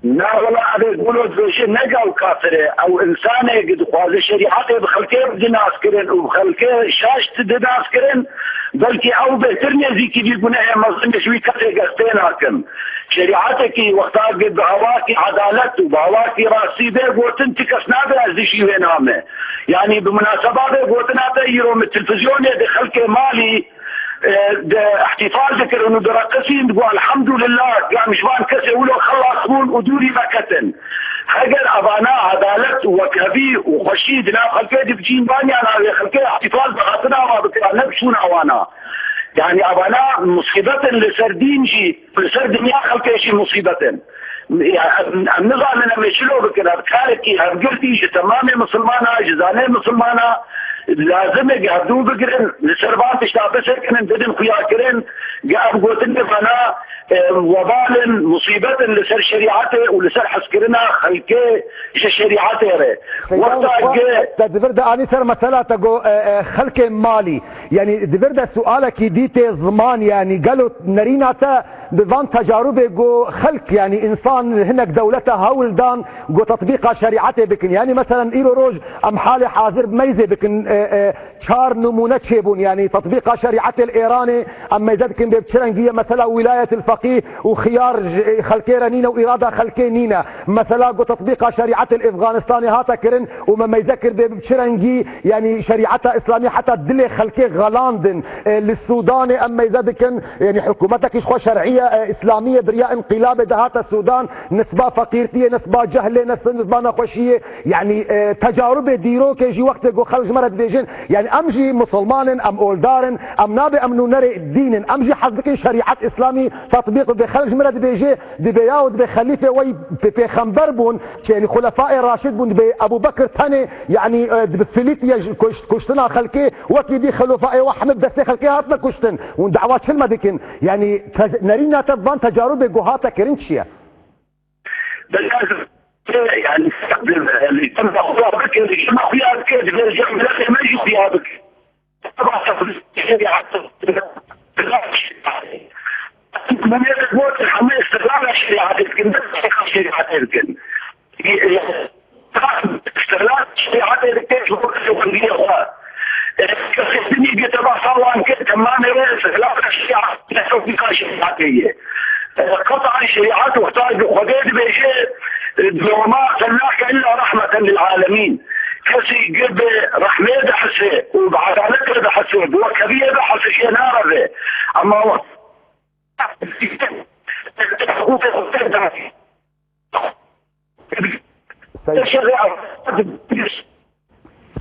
Na wela, ev ê gulo dibêje ne gaw kafir e. Ew însanê ki dixwaze şerîetê bi xelkê bide naskirin û bi xelkê şaş dide naskirin, belkî ew bêhtir nêzîkî vî gunehê mezin ji wî kesê gestê nakim. Şerîetekî wexta ki bi awakî edalet û bi awakî rastî bê gotin, ti kes nabe ez dijî wê name. Yanî bi munaseba vê gotina te îro min televîzyonê de xelkê malî e, de ihtifal dikirin û direqisîn, digo, "Elhamdulillah, em ji van kesê wilo xelas bûn û dûrî me ketin." Heger evana edalet û wekhevî û xweşî di nav xelkê de bicîn, vaniya navê xelkê ihtifal bi hatina wan bikira, ne bi çûna wana. Yanî evana musîbet in li ser dîn jî, li ser dinya xelkê jî musîbet in. Ya, em, em nizanin em ê çilo bikin. Ev karekî hevgirtî ji temamê misilmana, ji zanê misilmana, lazim e hevdû bigirin, li ser van tişta bisekinin, bidin xuyakirin, ge ev gotinê vana, e, webal in, musîbet in li ser şerîetê û li ser hezkirina xelkê ji şerîetê re. Wexta ge te di vir de anî ser mesela te got, e, e, xelkê malî. Yanî di vir de sualekî dî tê ziman, yanî gelo nerîna te bi van tecarûbê ku xelk, yanî însan, hinek dewlete hewl dan ku tetbîqa şerîetê bikin. Yanî meselen îro roj em halê hazir meyzê bikin, e, e, çar nimûne çêbûn, yanî tetbîqa şerîetê li Êranê em meyze dikin bê bi çi rengî ye, mesela wîlayetil feqîh û xiyar ji xelkê re nîne û îrada xelkê nîne. Mesela ku tetbîqa şerîetê li Efganistanê hate kirin û me meyze kir bê bi çi rengî, yanî şerîeta Îslamî heta dilê xelkê xelandin. E, li Sûdanê em meyze dikin, yanî hikûmetekî ji xwe şer'î ye, e, Îslamî ye, bi riya înqîlabê de hate Sûdan, nisba feqîrtiyê, nisba cehlê, nis-, nisba nexweşiyê, yanî, e, tecarûbê dîrokê jî wextê ku xelk ji me re dibêjin, yanî em jî misilman in, em oldar in, em nabê em nûnerê dîn in, em jî hez dikin şerîet Îslamî tetbîq bibe. Xelk ji me re dibêje, dibê yaw, dibê xelîfê wey pê-, pêxember bûn, çi, yanî Xulefayê Raşid bûn, dibê Ebû Bekir tenê, yanî, e, dibi filîtiye ji kuş-, kuştina xelkê, wekî dî xulefayê we hemî bi destê xelkê hatine kuştin. Hûn dawa çi li me dikin? Yanî te-, nerîna te van tecarûbê ku hate kirin çi ye? Belkî, yanî, li cem xuya bike, li cem xuya bike, divê li cem miletê me jî xuya bike. Min ê got, hemû îstiqlala şerîetê dikin, ne şerîetê dikin. Îstiqlal şerîetê dike ji bo kesê xwendiyê xwe. Kesê dinî bê teva salan kir, temamê wê îstiqlala şerîetê, ne şerîetê ye. Qetan şerîet wexta bi Xwedê dibêje, "Ve ma erselnake illa rahmeten lil alemîn." Kesî gi bi rehmê dihise û bi edaletê dihise, bi wekheviyê dihise jê nareve. Ema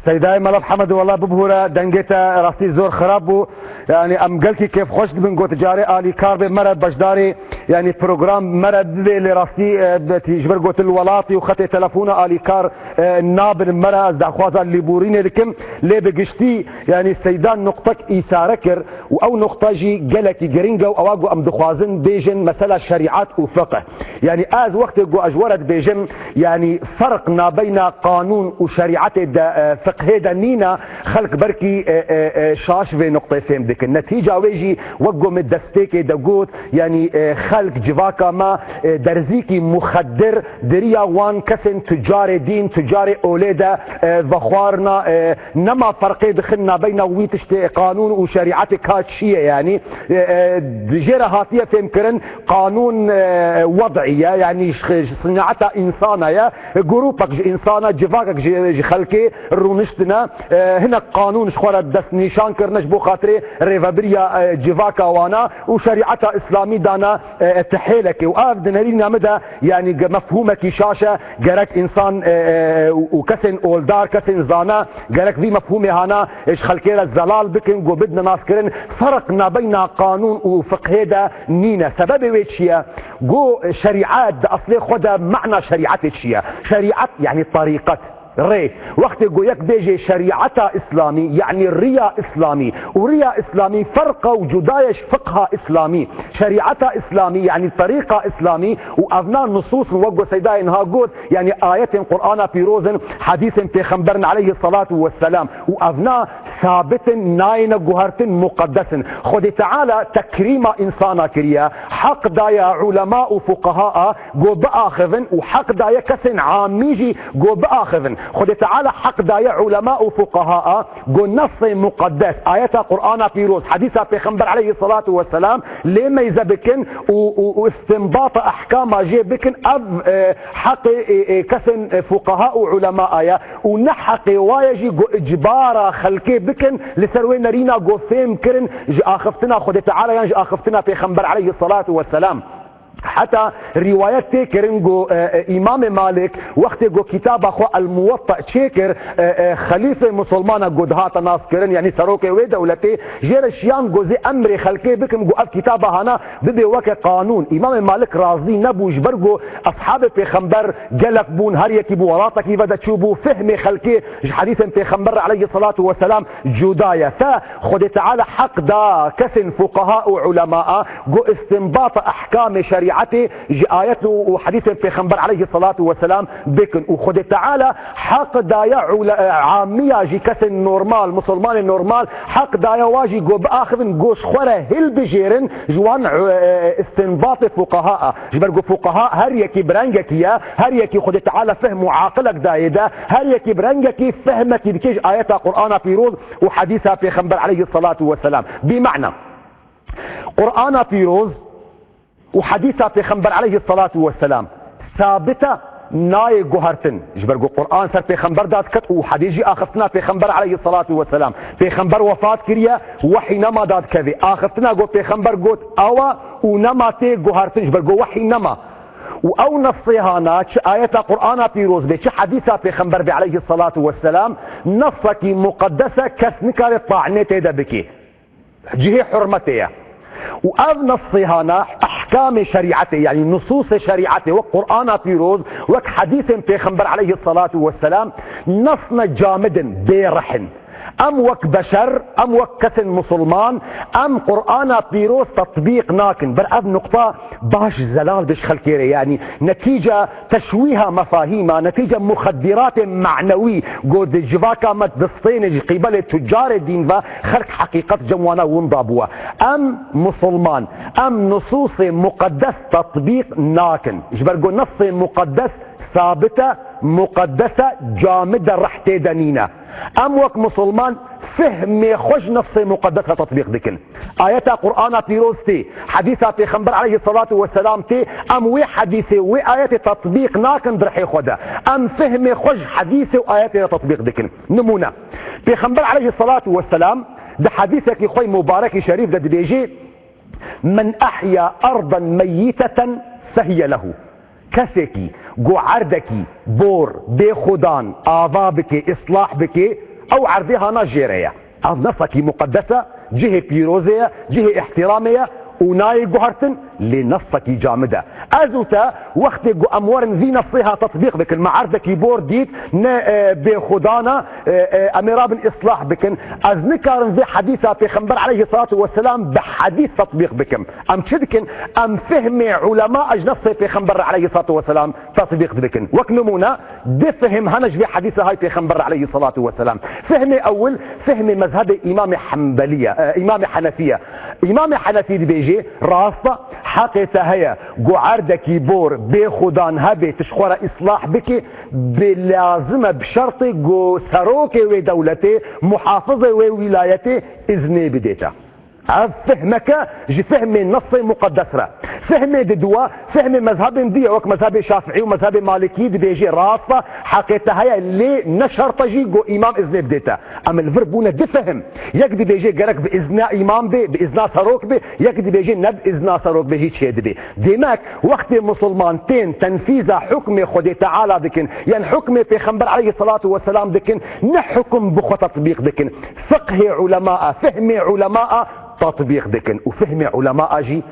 Seydayê Mela Mihemed, wela bibûre, dengê te rastî zor xirab bû. Yanî em gelkî kêfxweş dibin ku tu carê alîkar bê, mere beşdarê Yanî program me re bibê, lê rastî, e, be-, tî-, ji ber gotin welatî û xetê telefona alîkar, e, nabin me re, ez daxwaza lêborînê dikim. Lê bi giştî, yanî Seyda nuqtek îsare kir û ew nuqta jî gelekî giring e û ewa ku em dixwazin bêjin mesela şerîat û fiqh. Yanî ez wextê ku ez ji we re dibêjim, yanî ferq nabeyna qanûn û şerîatê de, e, fiqhê de nîne, xelk belkî, e, e, e, şaş vê nuqtê fêm dikin. Netîca wê jî wek ku min destpêkê de got, yanî, e, xelk civaka me, e, derzîkî muxeddir di riya wan kesên tucarê dîn, tucarê olê de, e, vexwarina, e, nema ferqê dixin nabeyna wî tiştê qanûn û şerîetê ka çi ye, yanî, e, e, di jê re hatiye fêmkirin qanûn, e, wed'î ye, yanî ji, ji sinaeta însana ye, grûpek ji însana, civakek ji, ji xelkê rûniştine, e, hinek qanûn ji xwe re destnîşan kirine ji bo xatirê rêvebiriya, e, civaka wana û şerîeta îslamî dane, e, tihêlekê û ev di nerîna min de, yanî ge-, mefhûmekî şaş e, gerek însan, e, e, û, û kesên oldar, kesên zana, gerek vî mefhûmê hana, e, ji xelkê re zelal bikin, ku bidine naskirin, ferq nabeyna qanûn û fiqhê de nîne. Sebebê wê çi ye? Ku şerîet di eslê xwe de mana şerîetê çi ye? Şerîet yanî terîqet. Rê. Wextê ku yek bêjê şerîeta îslamî, yanî riya îslamî. Û riya îslamî ferq e û cuda ye ji fiqha îslamî. Şerîeta îslamî, yanî terîqa îslamî û evna nusûs in, wek ku Seydayê niha got, yanî ayetên Qur'ana pîroz in, hedîsên Pêxember in aleyhisselatu vesselam. Û evna sabit in, nayêne guhertin, muqeddes in. Xwedê Teala tekrîma însana kiriye, heq daye ulema û fuqaha, ku biaxivin û heq daye kesên amî jî ku biaxivin. Xwedê Teala heq daye ulema û fuqaha ku nesê muqeddes, ayeta Qur'ana pîroz, hedîsa Pêxember aleyhisselatu vesselam lê meyze bikin û, û, û istinbata ehkama jê bikin. Ev, e, heqê, e, e, kesên, e, fuqaha û ulema ye û ne heqê wa ye jî ku icbara xelkê bikin li ser wê nerîna ku fêm kirin ji axiftina Xwedê Teala yan ji axiftina Pêxember aleyhisselatu vesselam. Heta rîwayet tê kirin ku, e, e, Îmamê Malik wextê ku kitaba xwe El-Muwatta çêkir, e, e, xelîfê musulmana ku dihate naskirin, yanî serokê wê dewletê, jê re şiyan ku zê emrê xelkê bikim ku ev kitaba hana bibe weke qanûn. Îmamê Malik razî nebû, ji ber ku eshabê pêxember gelek bûn, her yekî bi welatekî ve de çûbû, fehmê xelkê ji hedîsên pêxember re aleyhisselatu vesselam cuda ye. Fe Xwedê Teala heq da kesên fuqaha û ulema ku istinbata ehkamê şerîetê ji ayet û, û hedîsên Pêxember aleyhisselatu vesselam bikin. Û Xwedê Teala heq daye ule-, amiya jî kesên normal, musulmanê normal, heq daye wa jî ku biaxivin, ku ji xwe re hilbijêrin ji wan, e, istinbatê fuqaha. Ji ber ku fuqaha her yekî bi rengekî ye, her yekî Xwedê Teala fehm û aqilek dayê de, her yekî bi rengekî fehmekî dike ji ayeta Qur'ana pîroz û hedîsa Pêxember aleyhisselatu vesselam. Bi mana, Qur'ana pîroz û hedîsa Pêxember aleyhisselatu vesselam sabit e, nayê guhertin. Ji ber ku Qur'an ser Pêxember dadiket û hedîs jî axiftina Pêxember aleyhisselatu vesselam. Pêxember wefat kiriye, wehî nema dadikevê. Axiftina ku Pêxember got ew e û nema tê guhertin, ji ber ku wehî nema. Û ew nesê hana, çi ayeta Qur'ana pîroz be, çi hedîsa Pêxember be aleyhisselatu vesselam, nesekî muqeddes e, kes nikare tahnê tê de bike. Cihê hurmetê ye. Û ev nesê hana ehkamê şerîetê, yanî nusûsê şerîetê, wek Qur'ana pîroz, wek hedîsên Pêxember aleyhisselatu vesselam, nesne camid in, bê rih in. Em wek beşer, em wek kesên musulman, em Qur'ana pîroz tetbîq nakin. Ber ev nuqta baş zelal be ji xelkê re, yanî netîca teşwîha mefahîma, netîca muxeddiratê manewî ku di civaka me distêne ji qîbelê tucarê dîn ve, xelk heqîqet cem wana winda bûye. Em musulman, em nusûsê muqeddes tetbîq nakin. Ji ber ku nesê muqeddes sabit e, muqeddes e, camid e, rih tê de nîne. Em wek musulman fehmê xwe ji nesê muqeddes re tetbîq dikin. Ayeta Qur'ana pîroz tê, hedîsa Pêxember aleyhisselatu vesselam tê, em wê hedîsê, wê ayetê tetbîq nakin di rihê xwe de. Em fehmê xwe ji hedîsê û ayetê re tetbîq dikin. Nimûne, Pêxember aleyhisselatu vesselam di hedîsekî xwe mubarekî şerîf de dibêjê, "Men ehya ardan meyyiteten fehiye lehu." Kesekî ku erdekî bor, bê xudan, ava bike, islah bike, ew erdê hana jê re ye. Ev nesekî muqeddes e, cihê pîrozê ye, cihê îhtîramê ye û nayê guhertin. Lê nesekî camid e. Ez û te wextê ku em werin vî nesê ha tetbîq bikin, me erdekî bor dît, ne, e, bêxudana, e, e, em ê rabin îslah bikin. Ez nikarim vê hedîsa Pêxember aleyhissalatu vesselam bi hedîs tetbîq bikim. Em çi dikin? Em fehmê ulema ji nesê Pêxember aleyhissalatu vesselam tetbîq dibikin. Wek nimûne, du fehm hene ji vê hedîsa hay Pêxember aleyhissalatu vesselam. Fehmê ewil, fehmê mezhebê Îmamê Hembelî ye, e, Îmamê Henefî ye. Îmamê Henefî dibêje, rast e, heqê te heye, ku erdekî bor bêxudan hebe, tu ji xwe re îslah bikî, bi lazim e, bi şertê ku serokê wê dewletê, muhafizê wê wîlayetê îznê bidê te. Ev fehmeke ji fehmê nesê muqeddes re. Fehmê diduwa, fehmê mezhebên dî ye, wek mezhebê Şafiî û mezhebê Malikî dibêje, rast e, heqê te heye, lê ne şert e jî ku îmam îznê bidê te. Em li vir bûne du fehm. Yek dibêje gerek bi îzna îmam bê, bi îzna serok bê, yek dibêje ne bi îzna serok bê, hîç hê dibê. Demek, wextê misilman tên tenfîza hukmê Xwedê Teala dikin, yan hukmê Pêxember aleyhissalatu vesselam dikin, ne hukm bi xwe tetbîq dikin. Fiqhê ulema a, fehmê ulema a tatbîq dikin. Û fehmê ulema a jî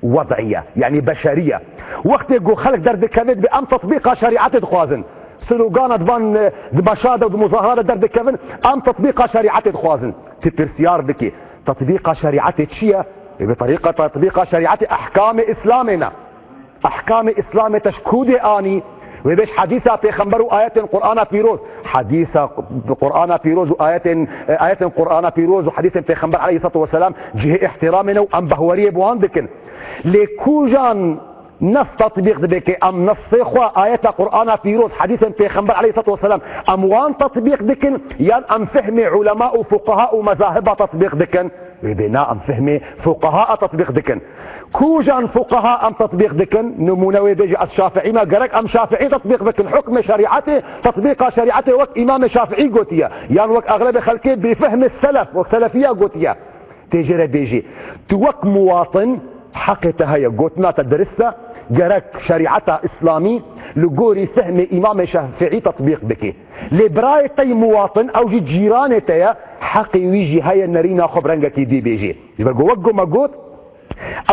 wed'î ye, yanî beşerî ye. Wextê ku xelk derdikevin, dibê em tetbîqa şerîetê dixwazin. Slogana di van, e, di meşa de û di muzahara de derdikevin, em tetbîqa şerîetê dixwazin. Tu pirsiyar bikî, tetbîqa şerîetê çi ye? Ê, bi terîqa tetbîqa şerîetê ehkamê Îslamê ne. Ehkamê Îslamê te ji ku dê anî? Wê bêj hedîsa Pêxember û ayetên Qur'ana Pîroz. Hedîsa Qur'ana Pîroz û ayetên, e, ayetên Qur'ana Pîroz û hedîsên Pêxember aleyhissalatu vesselam cihê îhtîramê ne û em behweriyê bi wan dikin. Lê kujan nes tetbîq dibe ke em nesê xwe, ayeta Qur'ana Pîroz, hedîsên Pêxember aleyhissalatu vesselam, em wan tetbîq dikin, yan em fehmê ulema û fuqaha û mezahiba tetbîq dikin? Wê bê na, em fehmê fuqaha a tetbîq dikin. Kujan fuqaha em tetbîq dikin? Nimûne wê bêje ez Şafiî me, gerek em Şafiî tetbîq bikin. Hukmê şerîetê, tetbîqa şerîetê wek Îmamê Şafiî gotiye, yan wek exlebê xelkê bi fehmê selef, wek selefiya gotiye. Tê jê re bêjî, tu wek muwatin heqê te heye, gotina te dirist e, gerek şerîeta Îslamî li gorî fehmê Îmamê Şafiî tetbîq bikî. Lê birayê te yî muwatin, ew jî cîranê te ye, heqê wî jî heye nerîna xwe bi rengekî dî bêjî. Ji ber ku wek ku me got,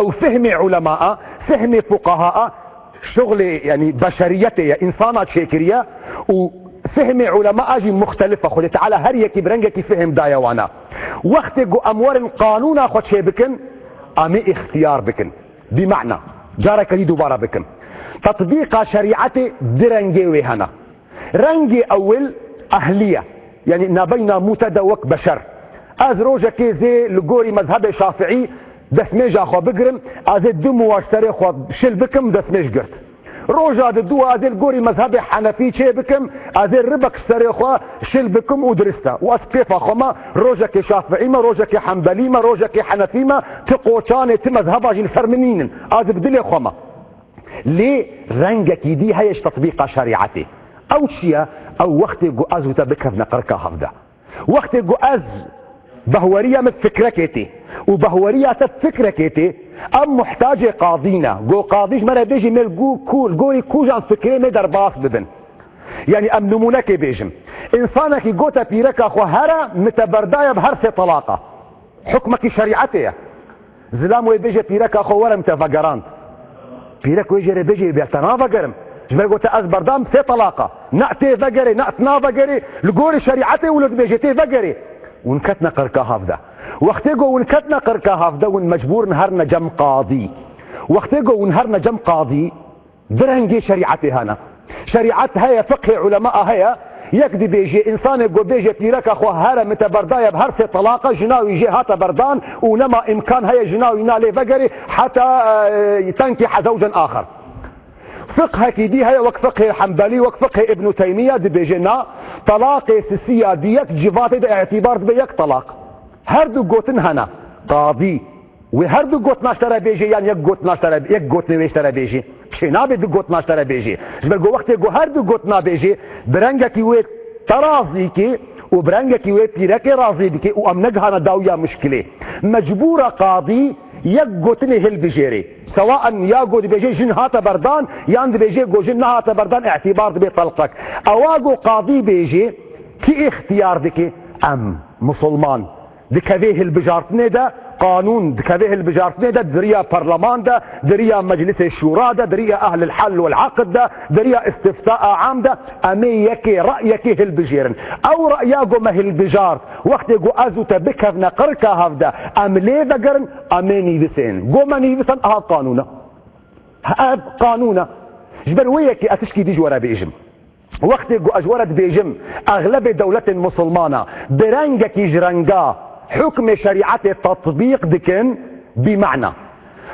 ew fehmê ulema a, fehmê fuqaha a, şuxlê, yanî beşeriyetê ye, însana çêkiriye û fehmê ulema a jî muxtelif e. Xwedê Teala her yekî bi rengekî fehm daye wana. Wextê ku em werin qanûna xwe çêbikin, em ê îxtiyar bikin. Bi mena, careke dî dubare bikim. Tetbîqa şerîetê du rengê wê hene. Rengê ewil ehlî ye. Yanî nabeyna mûte de wek beşer. Ez rojekê zê li gorî mezhebê Şafiî destmêja xwe bigirim, ez ê du muwaş serê xwe şil bikim, destmêj girt. Roja diduwa ez ê li gorî mezhebê Henefî çê bikim, ez ê ribek serê xwe şil bikim û dirist e. Û ez kêfa xwe me, rojekê Şafiî me, rojekê Hembelî me, rojekê Henefî me, ti qoçanê, ti mezheba jî li ser min nînin. Ez bi dilê xwe me. Lê rengekî dî heye ji tetbîqa şerîetê. Ew çi ye? Ew wextê ku ez û te bikevne qirka hevde. Wextê ku ez behweriya min fikrekê tê û behweriya te fikrekê tê, em muhtacê qadî ne. Ku qadî ji me re bêjî, me li ku-, ku-, li gorî kujan fikrê me derbas bibin. Yanî em nimûnekê bêjim. Însanekî gote pîreka xwe here, min te berdaye bi her sê telaqa. Hukmekî şerîetê ye. Zilam wê bêje pîreka xwe were min te vegerand. Pîrek wê jê re bêje bê te navegerim. Ji ber gote ez berdam sê telaqa. Ne tê vegerê, ne tu navegerê. Li gorî şerîetê wilo dibêje tê vegerê. Hûn ketine qirka hevde. Wextê ku hûn ketine qirka hevde, hûn mecbûr in herine cem qadî. Wextê ku hûn herine cem qadî, Di rengê şerîetê hene. Şerîet heye, fiqhê ulema heye. Yek dibêje, însanê ku bêje pîreka xwe here min te berdaye bi her sê telaqa, jina wî jê hate berdan û nema îmkan heye jina wî na lê vegerê heta, e, tenkîhe zewcen axer. Fiqhekî dî heye wek fiqhê Hembelî, wek fiqhê Îbnû Teymiye dibêje na, telaqê sisiya di yek civatê de îtîbar dibe yek telaq. Her du gotin hene. Qadî. Wê her du gotina ji te re bêjê yan yek gotina ji te re, yek gotinê wê ji te re bêjê? Çênabe du gotina ji te re bêjê. Ji ber ku wextê ku her du gotina bêjê, bi rengekî wê te razî kê û bi rengekî wê pîrekê razî bikê û em negihane dawiya muşkilê. Mecbûr e qadî yek gotinê hilbijêrê. Sewaen ya ku dibêje jin hate berdan yan dibêje ku jin nehate berdan, îtîbar dibe telqek. Ewa ku qadî bêjê, kî îxtiyar dike? Em, musulman. Dikevê hilbijartinê de qanûn dikeve hilbijartinê de, di riya parleman de, di riya meclisê şûra de, di riya ehlil hal wel aqd de, di riya îstiftaa am de, em ê yekê reyekê hilbijêrin. Ew reya ku me hilbijart, wextê ku ez û te bikevne qirika hev de, em lê vegerin, em ê nivîsên. Ku me nivîsan, ev qanûn e. Ev qanûn e. Ji ber wê yekê ez tişkî dî ji we re bêjim. Wextê ku ez ji we re dibêjim, exlebê dewletên misilmana bi rengekî ji renga hukmê şerîetê tetbîq dikin, bî mana.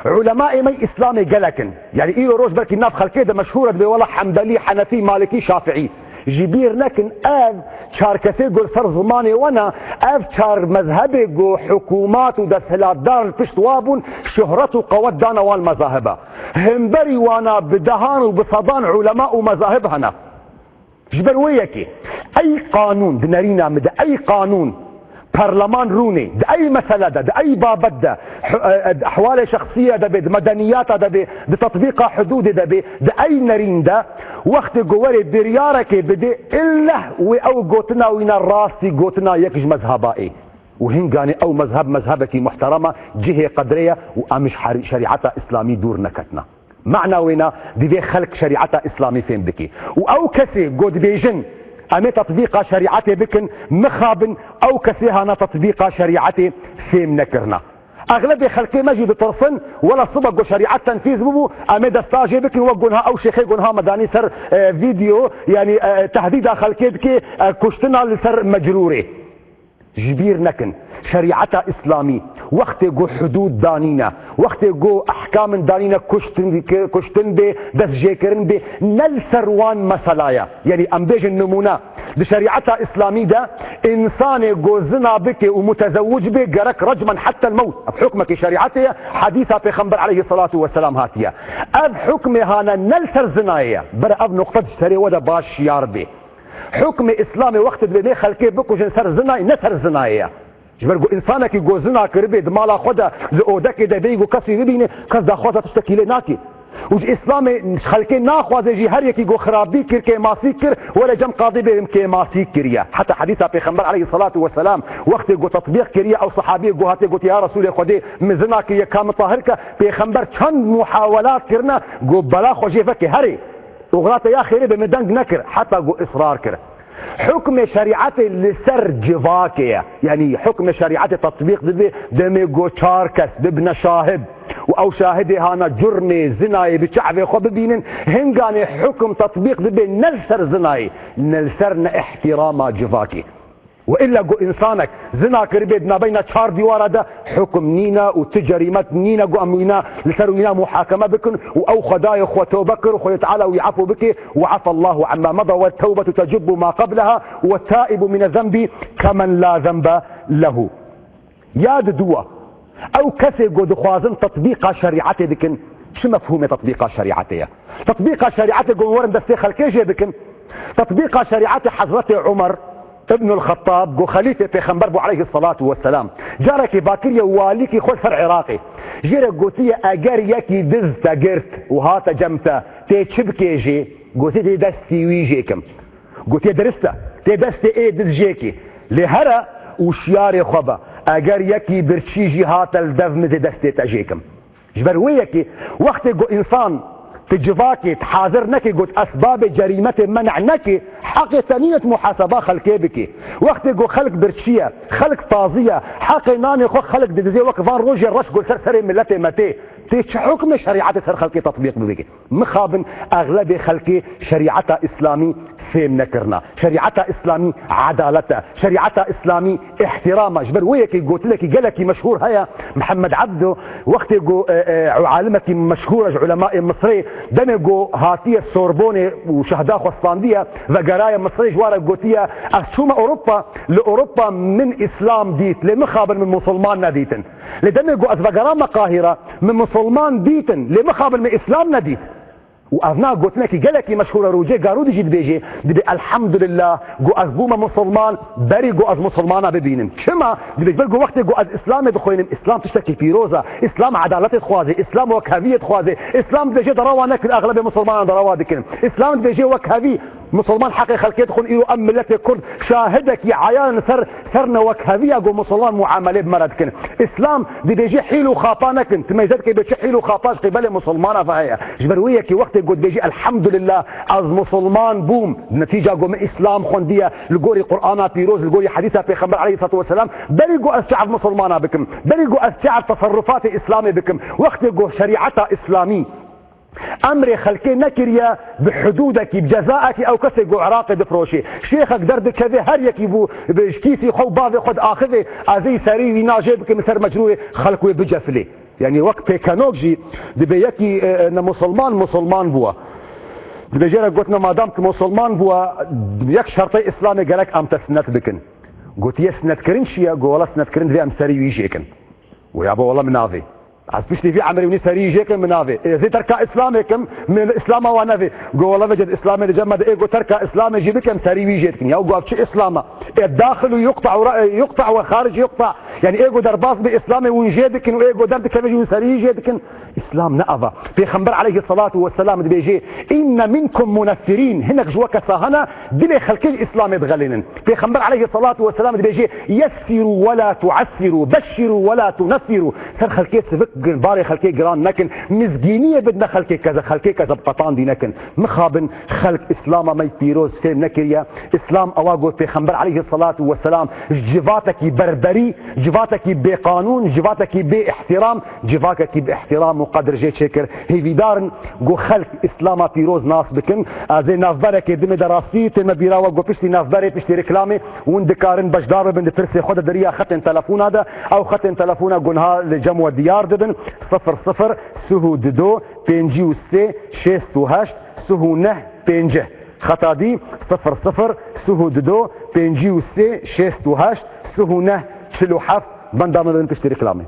Ulemaê me îslamê gelek in. Yanî îro roj belkî nav xelkê de meşhûr e, dibê wela Hembelî, Henefî, Malikî, Şafiî. Ji bîr nekin, ev çar kesê ku li ser zimanê we ne, ev çar mezhebê ku hikûmat û desthilatdar li pişt wa bûn, şuhret û qewet dane wan mezahiba. Hemberî wana bi dehan û bi sedan ulema û mezahib hene. Ji ber wê yekê, ey qanûn di nerîna min de, ey qanûn, parleman rûnê, di ey mesele de, di ey babet de, hu-, e, e, ehwalê şexsiye de bê, di medeniyata de bê, di tetbîqa hudûdê de bê, di ey nerîn de, wextê ku werê biryarekê bidê, illeh wê ew gotina wî ne rastî gotina yek ji mezheba ê. Û hinganê ew mezheb, mezhebekî muhterem e, cihê qedrê ye û em ji her-, şerîeta îslamî dûr neketine. Mana wêna, divê xelk şerîeta îslamî fêm bike. Û ew kesê ku dibêjin, em ê tetbîqa şerîetê bikin, mixabin ew kesê hana tetbîqa şerîetê fêm nekirina. Exlebê xelkê me jî ditirsin, wela sibe ku şerîet tenfîz bibû, em ê desta jê bikin, wek ku niha ew şêxê ku niha me danî ser, e, vîdeo, yanî, e, tehdîda xelkê dike, e, kuştina li ser mecrûrê. Ji bîr nekin, şerîeta îslamî wextê ku hudûd danîne, wextê ku ehkamin danîne kuştin, kuştin bê, destjêkirin bê, ne li ser wan mesela ye. Yanî em bêjin nimûne, di şerîeta îslamî de însanê ku zina bike û mutezewwic bê gerek recmen hetta l-mewt. Ev hukmekî şerîetê ye, hedîsa Pêxember aleyhisselatu vesselam hatiye. Ev hukmê hane ne li ser zinayê ye. Bere ev nuqte di serê we de baş şiyar bê. Hukmê Îslamê wextê dibê nê xelkê bikujin ser zinayê, ne ser zinayê ye. Ji ber ku însanekî ku zina kiribê di mala xwe de, di odekê de bêyî ku kesî bibîne, kes daxwaza tiştekî lê nake. Û ji Îslamê xelkê naxwaze jî her yekî ku xirabî kir, kêmasî kir, were cem qadî bê kêmasî kiriye. Heta hedîsa Pêxember aleyhisselatu vesselam wextê ku tetbîq kiriye, ew sehabiyê ku hatiye gotiye, ya Resûlê Xwedê, min zina kiriye, ka min tahir ke? Pêxember çend muhawelat kirine, ku bela xwe jê veke herê. Oxira te ya xêrê be, min deng nekir, heta ku israr kir. Hukmê şerîetê li ser civakê ye. Yanî hukmê şerîetê tetbîq dibe, demê ku çar kes bibine şahid û ew şahidê hana curmê zinayê bi çavê xwe bibînin, hinganê hukm tetbîq dibe ne li ser zinayê, ne li ser ne ihtirama civakê. Û illa ku însanek zina kiribê di navbeyna çar dîwara de, hukm nîne û ti cerîmet nîne ku em wîna, li ser wîna muhakeme bikin û ew Xwedayê xwe tobe kir, Xwedê Teala wî efû bike, وعفى الله عما مضى والتوبة تجب ما قبلها والتائب من الذنب كمن لا ذنب له. Ya di dû, ew kesê ku dixwazin tetbîqa şerîetê dikin, çi mefhûmê tetbîqa şerîetê ye? Tetbîqa şerîetê ku werin destê xelkê jê bikin. Tetbîqa şerîetê Hezretê Umer ibnul Xettab ku xelîfê Pêxember bû aleyhisselatu vesselam. Carekê va kiriye walîkî xwe ser Iraqê. Jê re gotiye, eger yekî diz te girt û hate cem te, tê çi bikê jê? Gotiye, tê destî wî jê kim. Gotiye, dirist e, tê destê ê diz jê kî. Lê here û şiyarê xwe be. Eger yekî birçî jî hate li dev min, tê destê te jê kim. Ji ber wê yekê wextê ku însan ti civakê ti hazir neke ku ti esbabê cerîmetê men'a neke, heqê te nîne ti muhaseba xelkê bike. Wextê ku xelk birçî ye, xelk tazî ye, heqê nanê xwe xelk didizê, wek van rojê reş ku li ser serê miletê me tê, tê çi hukmê şerîetê ser xelkê tetbîq bibike? Mixabin, exlebê xelkê şerîeta îslamî fêm nekirina. Şerîeta îslamî edalet e. Şerîeta îslamî îhtîram e. Ji ber wê yekê gotinekî gelekî meşhûr heye. Mihemed Ebdo, wextê ku, e, e, alimekî meşhûr e ji ulemaê Misrê, demê ku hatiye Sorbonê û şehda xwe standiye, vegeraye Misrê, ji wan re gotiye, ez çûme Ewropa, li Ewropa min îslam dît, lê mixabin min musulman nedîtin. Lê demê ku ez vegerame Qahîre, min musulman dîtin, lê mixabin min îslam nedît. Û ev na gotinekî gelekî meşhûr e, rojê Garûdî jî dibêje, dibê, elhamdulillah, ku ez bûme musulman, berî ku ez musulmana bibînim. Çima? Dibê, ji ber ku wextê ku ez îslamê dixwînim, îslam tiştekî pîroz e, îslam edaletê dixwaze, îslam wekheviyê dixwaze, îslam dibêje derewa nekir, exlebê musulmanan derewa dikin. Îslam dibêje wekhevî, Misilman heqê xelkê dixwin, îro em miletê Kurd şahidekî eyan li ser, ser newekheviya ku misilman muamelê bi me re dikin. Îslam dibêje hîl û xapa nekin. Tu meyze dikê bê çi hîl û xapa ji qîbelê misilmana ve heye. Ji ber wê yekê wextê ku dibêjî, "Elhamdulillah, ez misilman bûm." Netîca ku min Îslam xwendiye li gorî Qur'ana pîroz, li gorî hedîsa Pêxember aleyhissalatu vesselam, berî ku ez çav misilmana bikim, berî ku ez çav teserrufatê Îslamê bikim, wextê ku şerîeta Îslamî emrê xelkê nekiriye bi hudûdekî, bi cezaekî, ew kesê ku Iraqê difiroşê. Şêxek derdikeve, her yekî bû bi ji kîsî xwe û bavê xwe diaxivê, ez ê serî wî najê bikim ser mecrûyê, xelk wê bicefilê. Yanî wek pêkenok jî dibê yekî, e, e, ne musulman, musulman bûwa. Dibê jê re gotine, madam ki musulman bûwa, yek şertê Îslamê gerek em te sinet bikin. Gotiye, sinetkirin çi ye? Go, wela sinetkirin divê em serî wî jê kin. Go, yabo wela min navê. Ez piştî vî emrê winî serî jê kin, min navê. Ez ê terka Îslamê kim, min Îslama wa nevê. Go, wela veced Îslamê li cem me de, ê go terka Îslamê jî bikim, serî wî jê dikin. Ya go ev çi Îslama? Ê daxil û yuqta û ra-, yuqta ve xaric yuqta. Yani ê go derbas bi Îslamê win jê dikin û ê go derdikeve jî win serî jê dikin. Îslam ne ava. Pêxember aleyhissalatu vesselam dibêje, "Inne minkum muneffirin." Hinek ji we kesa hene, dilê xelkê ji Îslamê dixelênin. Pêxember aleyhissalatu vesselam dibêje, "Yessiru ve la tuassiru, beşşiru ve la tuneffiru." Ser xelkê sivik kin, barê xelkê giran nekin, mizgîniyê bidine xelkê keze, xelkê keze bi qetandî nekin. Mixabin xelk Îslama me pîroz fêm nekiriye. Îslam ewa got Pêxember aleyhissalatu vesselam, civatekî berberî, civatekî bêqanûn, civatekî bê îhtîram, civakekî bi îhtîram û qedir jê çêkir. Hêvîdar in ku xelk Îslama pîroz nas bikin. Ez ê navberekê dimê de rastî tême bîra we ku piştî navberê, piştî reklamê hûn dikarin beşdar bibin di pirsê xwe de di riya xetên telefona de. Ew xetên telefona ku niha li cem we diyar dibin, sifir sifir, sih û du, pêncî û sê, şêst û heşt, sih û neh, pêncî. Xeta dî, sifir sifir, sih û du, pêncî û sê, şêst û heşt, sih û neh, çil û heft. Benda me bibin piştî reklamê.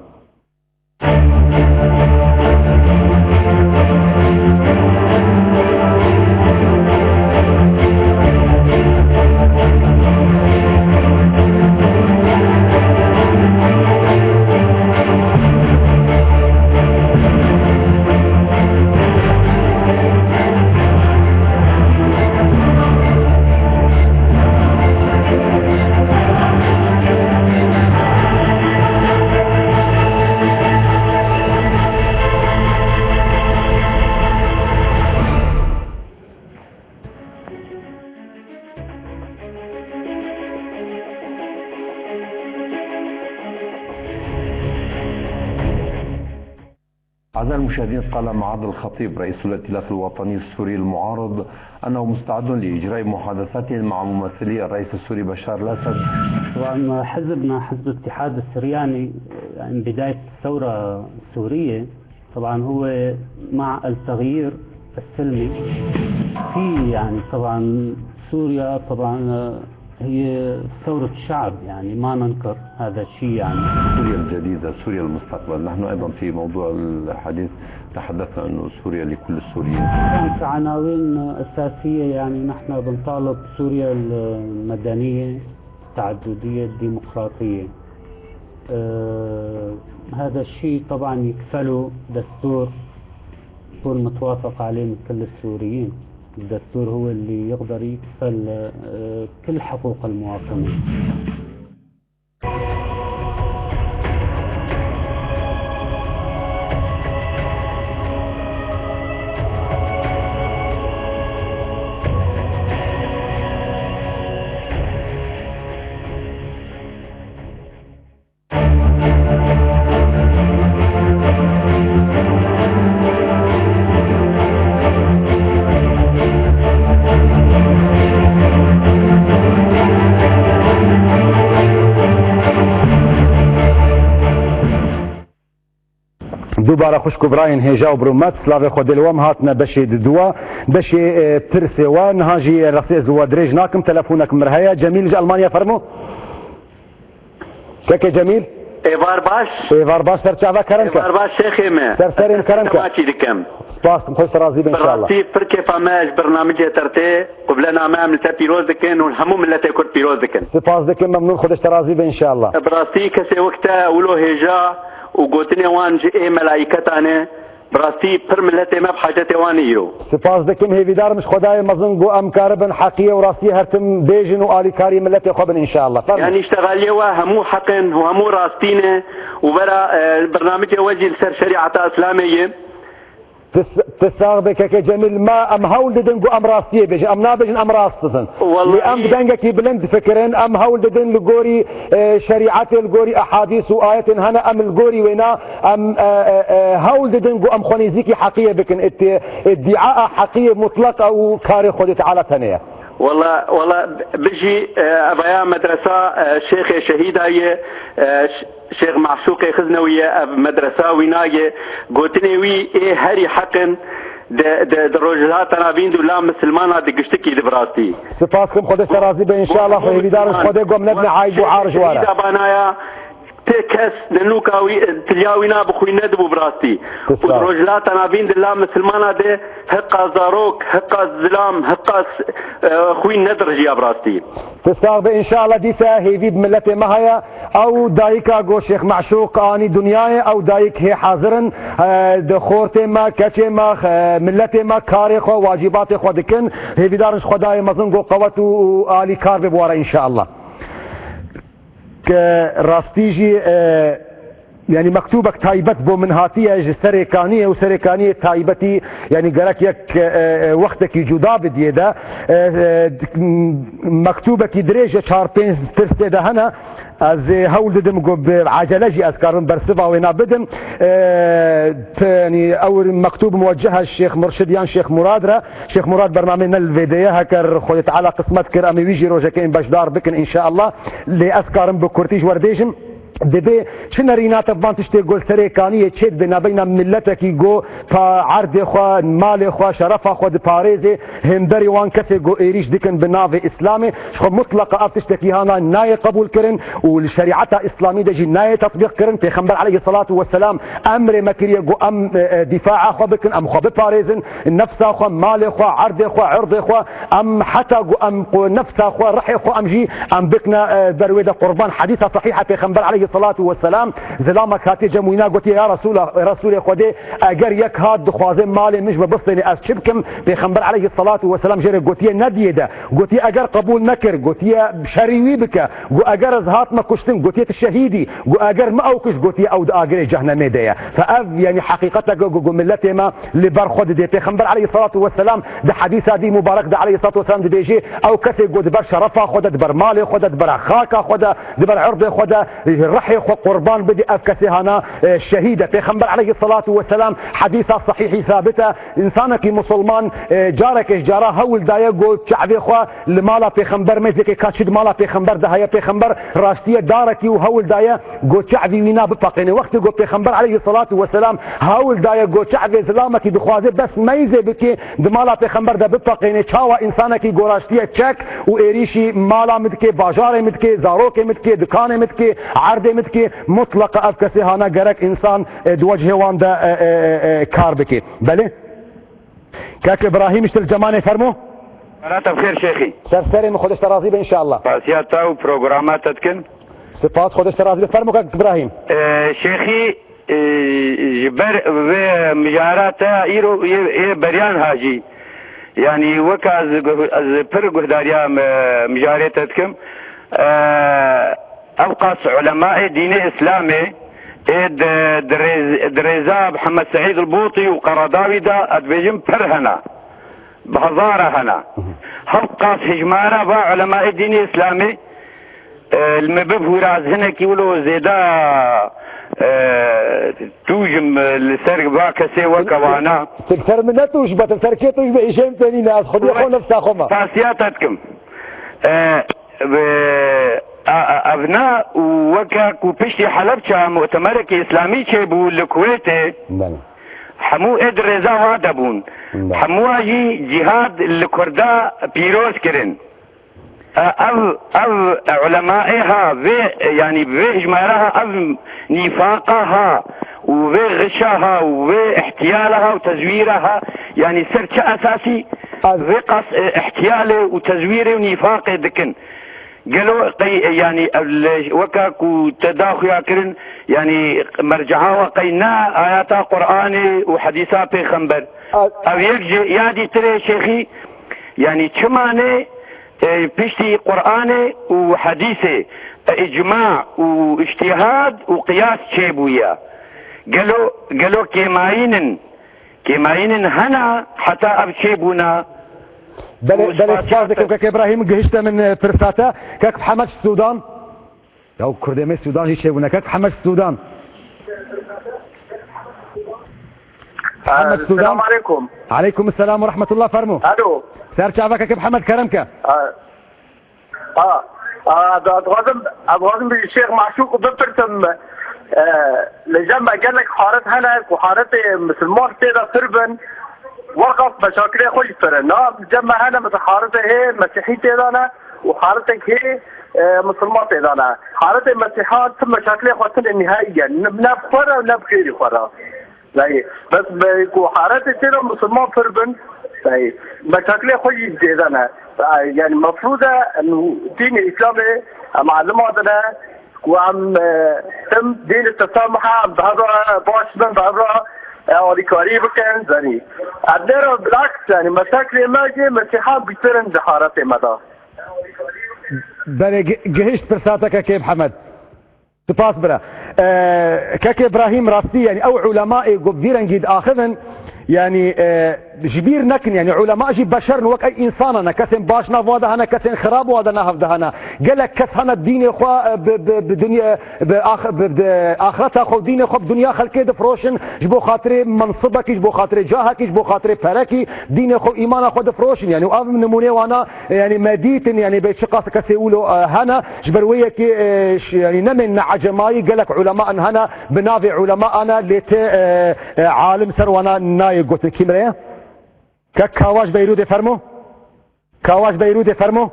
أعزائي المشاهدين، قال معاذ الخطيب رئيس الائتلاف الوطني السوري المعارض أنه مستعد لإجراء محادثات مع ممثلي الرئيس السوري بشار الأسد. طبعًا حزبنا، حزب الاتحاد السرياني، يعني بداية الثورة السورية، طبعًا هو مع التغيير السلمي. في يعني طبعًا سوريا طبعًا هي ثورة شعب، يعني ما ننكر هذا الشيء يعني. سوريا الجديدة، سوريا المستقبل، نحن أيضًا في موضوع الحديث تحدثنا أنه سوريا لكل السوريين. طبعًا كعناوين أساسية يعني نحن بنطالب سوريا المدنية، التعددية، الديمقراطية. آه، هذا الشيء طبعًا يكفله دستور يكون متوافق عليه من كل السوريين. الدستور هو اللي يقدر يكفل، آه، كل حقوق المواطنين. Dubare xwişk û birayên hêja û birûmet, silavê Xwedê li we, em hatine beşê diduwa, beşê, e, pirsê we, niha jî rastî ez li we dirêj nakim, telefonek min heye. Cemîl ji Elmanya, fermo. Kekê Cemîl? Êvar baş. Êvar baş, ser çava, kerem ke. Êvar baş şêxê me. Ser serê min, kerem ke. Maçî dikim. Spas, Xwedê te razî be, înşallah. Bi rastî pir kêfa me ji birnamijê te re tê. Qublename em li te pîroz dikin û hemû miletê Kurd pîroz dikin. Spas dikim, memnûn, Xwedê ji te razî be, înşallah. Bi rastî kesê wek te wilo hêja û gotinê wan ji ê melaîketan e. Bi rastî pir miletê me bi hacetê wan e îro. Spas dikim, hêvîdar im ji Xwedayê mezin ku em karibin heqiyê û rastiyê her tim bêjin û alîkarî miletê xwe bin înşallah. Fermo. Yanî îştexaliyê we hemû heq in û hemû rastî ne û vera, e, bernamicê we jî li ser şerîeta Îslamê ye. Tu s-, tu sax be keke Cemîl, me em hewl didin ku em rastiyê bêjin, em nabêjin em rast didin. Lê em bi dengekî bilind difikirin, em hewl didin li gorî, e, şerîetê, li gorî ehadîs û ayetên hene, em li gorî wêna, em, e, e, e, hewl didin ku em xwe nêzîkî heqiyê bikin. Îdî-, îdîaa heqiyê mutleq e û karê Xwedê Teala tenê ye. Wela, wela bijî, e, evaya medresa, e, Şêxê Şehîda ye, e, Ş-, Şêx Maşûqê Xiznewî ye, ev medresa wîna ye. Gotinê wî ê herî heq in di, di, di Rojhilata Navîn de û la misilmana di giştikî de bi rastî. Spas kim, Xwedê te razî be, înşallah, hêvîdar in ji Xwedê gomnet ne ayb û ar ji wara. Şehîda banaya, ti kes di nûka wî, tiliya wîna bi xwîn nedibû bi rastî. Û di Rojhilata Navîn de la misilmana de hiqa zarok, hiqa zilam, hiqa s-, e, xwîn nedirijiya bi rastî. Tu sax be, înşallah dîsa hêvî bi miletê me heye. Ew dayika ku Şêx Meşûq anî dinyayê, ew dayik hê hazir in, e, di xortê me, keçê me, e, miletê me karê xwe, wacîbatê xwe dikin. Hêvîdar in ji Xwedayê mezin ku qewet û, û alîkar be bi we re înşallah. Ke rastî jî, e, yanî mektûbek taybet bo min hatiye ji Serêkaniyê û Serêkaniyê taybetî, yanî gerek yek, e, e, wextekî cuda bidiyê de, e, e, mektûbekî dirêj e, çar pênc tirsê de hene. Ez ê hewl didim ku bi acele jî ez karim bersiva wêna bidim. E, te, yanî ew mektûb muweccehe Şêx Murşid yan Şêx Murad re. Şêx Murad bernamê ne li vê de ye, heker Xwedê Teala qismet kir, em ê wî jî rojekê em beşdar bikin înşallah. Lê ez karim bi kurtî ji we re bêjim. Dibê çi nerîna te van tiştê ku li Serêkaniyê çêdibe navbeyna miletekî ku pa erdê xwe, malê xwe, şerefa xwe diparêzê, hêmberî wan kesê ku êrîş dikin bi navê Îslamê, ji xwe mutleqa ev tiştekî hana nayê qebûl kirin û li şerîeta Îslamî de jî nayê tetbîq kirin. Pêxember aleyhisselatu vesselam emrê me kiriye ku em, e, e, dîfaa xwe bikin, em xwe biparêzin, nefsa xwe, malê xwe, erdê xwe, irdê xwe, em heta ku em qu-, nefsa xwe, rihê xwe em jî em bikne, e, ber wê de qurban. Hedîsa sehîha Pêxember aleyhisselatu vesselam zilamek hatiye cem wîna gotiye, ya Resûla, Resûlê Xwedê, eger yek hat dixwaze malê min ji me bistêne ez çi bikim? Pêxember aleyhisselatu vesselam jê re gotiye nediyê de. Gotiye eger qebûl nekir, gotiye şerî wî bike. Got eger ez hatime kuştin, gotiye tu şehîdî. Got eger min ew kuşt, gotiye ew di agirê cehnemê de ye. Fe ev, yanî heqîqeteke ku, ku miletê me li ber xwe didê. Pêxember aleyhisselatu vesselam di hedîsa dî mubarek de aleyhisselatu vesselam dibêje, ew kesê ku di ber şerefa xwe de, di ber malê xwe de, di ber xaka xwe de, di ber irdê xwe de, rihê xwe qurban bidî, ev kesê hana, e, şehîd e. Pêxember aleyhisselatu vesselam hedîsa sehîhî sabit e. Însanekî musulman, e, careke ji cara hewl daye ku çavê xwe li mala pêxember mêzekê ka çi di mala pêxember de heye, pêxember rastiye darekî û hewl daye ku çavî wîna bipeqêne. Wextê ku pêxember aleyhisselatu vesselam hewl daye ku çavê zilamekî dixwaze bes meyzê bike, di mala pêxember de bipeqêne. Çawa însanekî ku rastiye çek û êrîşî mala min dike, bajarê min dike, zarokê min dike, dikanê min dike, erdê min dike, mutleqa ev kesê hana gerek însan, e, di wecihê wan de, e, e, e, kar bike. Belê? Kak Îbrahîm, ji Til Cemanê, fermo. Xelat bi xêr Şêxî. Ser serê min, Xwedê ji te razî be înşallah. Pasiya te û programa te dikin. Spas, Xwedê ji te razî be. Fermo kak Îbrahîm. Ee, Şêxî, ee, ji ber vê mijara te îro yê, yê beriyan hajî. Yanî weka ez, ez pir guhdariya, ee, mijarê te dikim. Ee, Ew qas ulemaê dînê Îslamê ê di, di rêz-, di rêza Mihemed Seîd Lbûtî û Qeredawî de, ez dibêjim, pir hene. Bi hezara hene. Ew qas hijmara va ulemaê dînê Îslamê, e, li me bibûra ez hinekî wilo zêde, e, tûj im, e, li ser va kesê weke wana. Tu li ser min ne tûj be, tu li ser kê tûj be, îşê min pê nîne, ez xwediyê xwe nefsa xwe me. Pasiya te dikim. E, Bi-, a-, a-, evna û weke ku piştî Helebça mutemerekî îslamî çêbû li Kuwêtê, Belê. Hemû ê di rêza wa de bûn. Belê. Hemûa jî cîhad li Kurda pîroz kirin. E, ev, ev ulemaê ha vê, yanî vê hijmara ha, ev nîfaqa ha û vê xişa ha û vê ihtiyala ha û tezwîra ha, yanî ser çi esasî vê qas, e, ihtiyalê û tezwîrê û nîfaqê dikin? Gelo qey, yanî, ev li, weka ku te da xuya kirin, yanî, merceha we qey ne ayeta Qur'anê û hedîsa Pêxember? A- Ev yek ji ya dîtirê şêxî, yanî, çima ne, e, piştî Qur'anê û hedîsê, e, îcma û îctîhad û qiyas çêbûye? Gelo, gelo kêmayîn in? Kêmayînên hene heta ev çêbûna. Belê, û belê, spas dikim, kek Îbrahîm, gihişte min, e, pirsa te. Kek Mihemed Sûdan. Ya Kurdê me Sûdan jî çêbûne. Kek Mihemed Sûdan. Mihemed Sûdan. Selamu aleykum. Aleykum selam ve rahmetullah, fermo. Alo. Ser çava kek Mihemed, kerem ke. Ha. Ha, ha, da-, dixwazim, dixwazim bi Şêx Maşûq bipirsim, e, li cem me gelek haret hene ku haretê misilman tê de pir bin, werqas meşakilê xwe jî pir in. Na, li cem me hene, mesela, haretê hê mesîhî tê de ne û haretek hê, e, misilman tê de ne. Haretê mesîhan tim meşakilê xwe tune nihayî ye. Ne, ne bi xwe re, ne bi xêrî xwe re. Yanî, bes be ku haretê tê de misilman pir bin, yanî, meşakilê xwe jî zêde ne. Yanî, mefrûd e em dînê Îslamê em alima dine ku em, e, tim dînê tesamuha, em bi hev re baş bin, bi hev re, e, alîkarî bikin, zanî. Em nê re bilaks, yanî, meşakilê me jî mesîhan bîtir in di haretê me de. Belê, gi-, gihişt pirsa te kekê Mihemed. Spas bira. E, kekê Îbrahîm, rastî, yanî ew ulemaê ku bi vî rengî diaxivin, yanî, e, ji bîr nekin, yanî ulema jî beşer in, wek ey însanan e, kesên baş nav wa de hene, kesên xirab wa de nav de hene. Gelek kes hene dînê xwe, e, bi, bi, bi dinya, bi ax-, bi, bi axireta xwe, dînê xwe bi dinya xelkê difiroşin, ji bo xatirê mensibekî, ji bo xatirê cahekî, ji bo xatirê perekî, dînê xwe, îmana xwe difiroşin, yanî û ev nimûnê wana, e, yanî me dîtin, yanî bê çiqas kesê wilo, e, hene. Ji ber wê yekê, e, ş-, yanî nemên ne ecemayî, gelek ulema in hene, bi navê ulema ane, lê ti, e, e, alim ser wana nayê gotin. Kî mire ye? Kek Kawaş Beyrûdê, fermo. Kawaş Beyrûdê, fermo.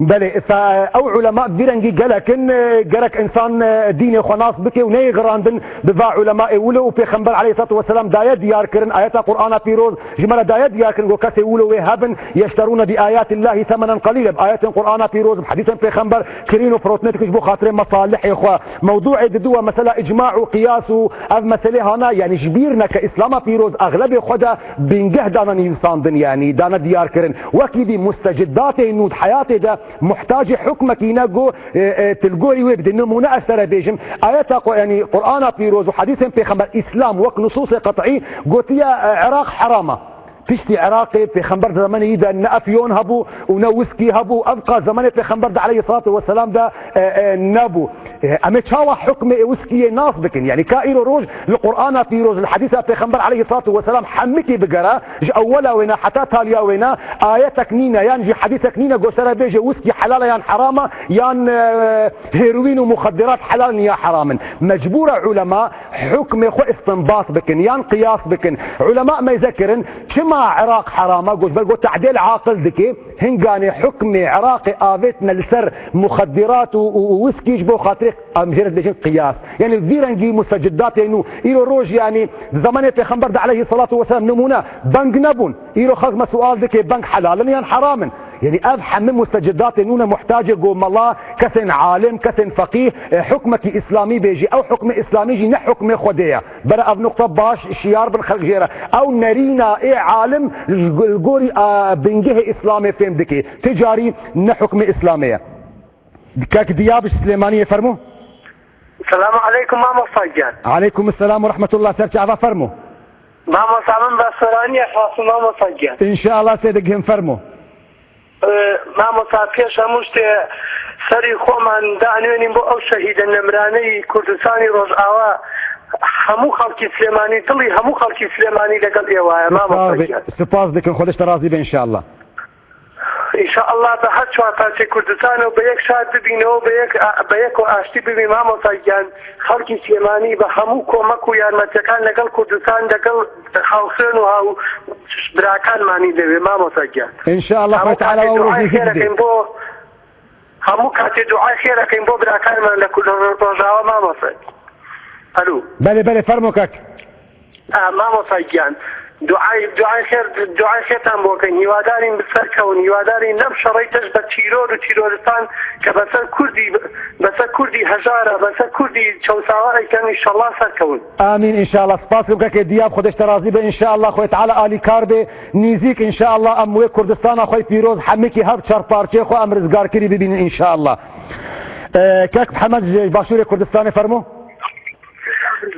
Belê, esa, e, ew ulema vî rengî gelek in, e, gerek însan, e, dînê xwe nas bike û neyê girandin bi va ulemaê wilo û Pêxember aleyhissalatu vesselam daye diyar kirin, ayeta Qur'ana pîroz, ji me re daye diyar kirin ku kesê wilo wê hebin, "Yeşterûne bi ayatillahi semenen qalîle", bi ayetên Qur'ana pîroz, bi hedîsên Pêxember kirîn û firotine dikin ji bo xatirê mesalihê xwe. Mewdûê didu e mesela îcma û qiyas û ev meselê hana, yanî ji bîr neke Îslama pîroz exlebê xwe de bingeh dane nivîsandin, yanî dane diyar kirin. Wekî dî musteciddatê nû di heyatê de muhtacê hukmekî ne ku, e, e, tu li gorî wê bidî. Nimûne ez te re bêjim, ayeta Qur-, yanî Qur'ana pîroz û hedîsên Pêxember, Îslam wek nusûsê qet'î gotiye, e, Iraq heram e. Piştî Iraqê Pêxember di zemanê wî de ne efyon hebû û ne wiskî hebû. Ev qas zemanê Pêxember de aleyhissalatu vesselam de, e, e, nebû. E, em ê çawa hukmê wiskiyê nas bikin? Yanî ka îro roj li Qur'ana pîroz, li hedîsa Pêxember aleyhissalatu vesselam hemikî bigere, ji ewwela wêne heta taliya wêne ayetek nîne, yan jî hedîsek nîne ku sere bêje wiskî helal e yan heram e, yan, e, heroîn û muxeddirat helal in ya heram in. Mecbûr e ulema hukmê xwe istinbat bikin yan qiyas bikin. Ulema meyze kirin, çima Iraq heram e? Got, ber got te'dil aqil dike. Hinganê hukmê Iraqê avêtine li ser muxeddirat û, û, û wiskî ji bo xatirê em jê re dibêjin qiyas. Yanî vî rengî musteciddatê nû. Îro roj, yanî di zemanê Pêxember de aleyhissalatu vesselam nimûne beng nebûn. Îro xelk me sual dike, beng helal in yan heram in? Yanî ev hemî musteciddatê nû ne muhtacê ku mela, kesên alim, kesên feqîh, e, hukmekî îslamî bêjî. Ew hukmê îslamî jî ne hukmê Xwedê ye. Bere ev nuqta baş şiyar bin xelk jê re. Ew nerîna ê alim li, li gorî, a, bingehê îslamê fêm dike. Ti carî ne hukmê îslamê ye. Kek Diyabiş Silêmaniyê, fermo. Selamu aleykum mamosta giyan. Aleykum selam ve rahmetullah. Ser çava, fermo. Mamosta, min veseraniyê xwestin mamosta giyan. Înşallah sê digihim, fermo. Ee, mamosta, pêş hemû ştê serî xweman danûnîn bo ew şehîdên nemraneyî Kurdistanî Rojava. Hemû xelkî Silêmanî, dilî hemû xelkî Silêmanî legel êwa ye, mamosta giyan. Spas dikin, Xwedê ji te razî be înşallah. Înşallah bi her çar parçeyê Kurdistan û bi yek şad bibîne û bi yek, bi yek û aştî bibî mamosta giyan. Xelkî Silêmanî bi hemû komek û yarmetiyekan legel Kurdistan, legel hawsên û haw-, birakan manî lê wê mamosta giyan. Înşallah Xwedê Teala ew rojî hîk bidê. Hemû katê duayê xêr ekin bo birakan man le ku-, Rojava mamosta. Alo. Belê, belê, fermo kek. Ha, mamosta giyan. Duayê, duayê xêr, duayê xêrtan bo kin. Hîwadarîn bi ser kewin. Hîwadarîn nem şerê teş be tîror û tîroristan ke be ser kurdî, be ser kurdî hejara, be ser kurdî çewsawa eyken, înşallah ser kewin. Amîn, înşallah. Spas dikim kekê Diyab, Xwedê ji te razî be, înşallah. Xwedê Teala alîkar be. Nîzîk, înşallah, em wê Kurdistana xwe pîroz hemikî hev çar parçeyê xwe em rizgarkirî bibînin, înşallah. Ee, kek Mihemed ji Başûrê Kurdistanê, fermo.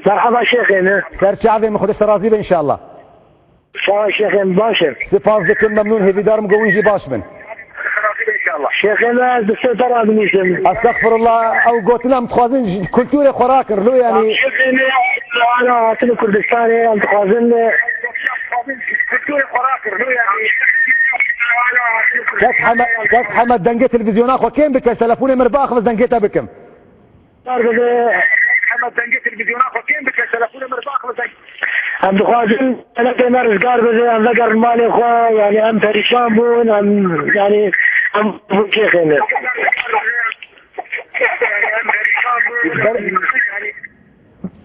Merhaba şêxê min. Ser çavê min, Xwedê ji te razî be, înşallah. Sağ ol şêxê min, baş im. Spas dikim, memnûn, hêvîdar im ku hûn jî baş bin. Şêxê min, ez bi sê te re dinîsim. Estexfirullah, ew gotin em dixwazin ji kulturê xwe rakin, lo yanî. Şêxê min, ara hatin Kurdistanê, em dixwazin, e, Kek Hemed, kek Hemed, dengê televîzyona xwe kêm bike, telefonê min bax, ez dengê te bikim. Rizgar bibe. Hemed, dengê televîzyona xwe kêm bike, telefonê min bax, ez deng- Em dixwazin miletê me rizgar bibe, em vegerin malê xwe, yanî em perîşan bûn, em, yanî em bûn kêxê ne.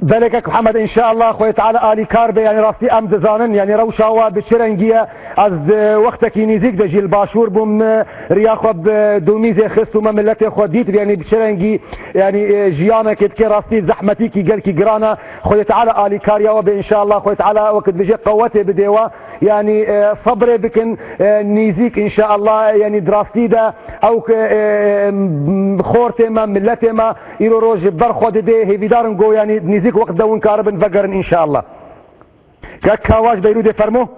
Belê kek Mihemed, înşallah Xwedê Teala alîkar be, yanî rastî em dizanin, yanî rewşa we bi çi rengî ye. Ez, e, wextekî nîzîk de jî li Başûr bûm, e, riya xwe bi domîzê xist û me miletê xwe dît, yanî bi çi rengî, yanî, e, jiyanekê dike, rastî zehmetîkî gelkî giran e. Xwedê Teala alîkariya we be, înşallah Xwedê Teala wekî dibêje qewetê bidê we. Yanî, e, sebrê bikin, e, nîzîk înşallah, yanî di rastî de ew ke, e, m-, xortê me, miletê me îro roj ji ber xwe didê, hêvîdar in ku yanî nîzîk wext de hûn karibin vegerin înşallah. Kek Kawa ji Beyrûdê, fermo.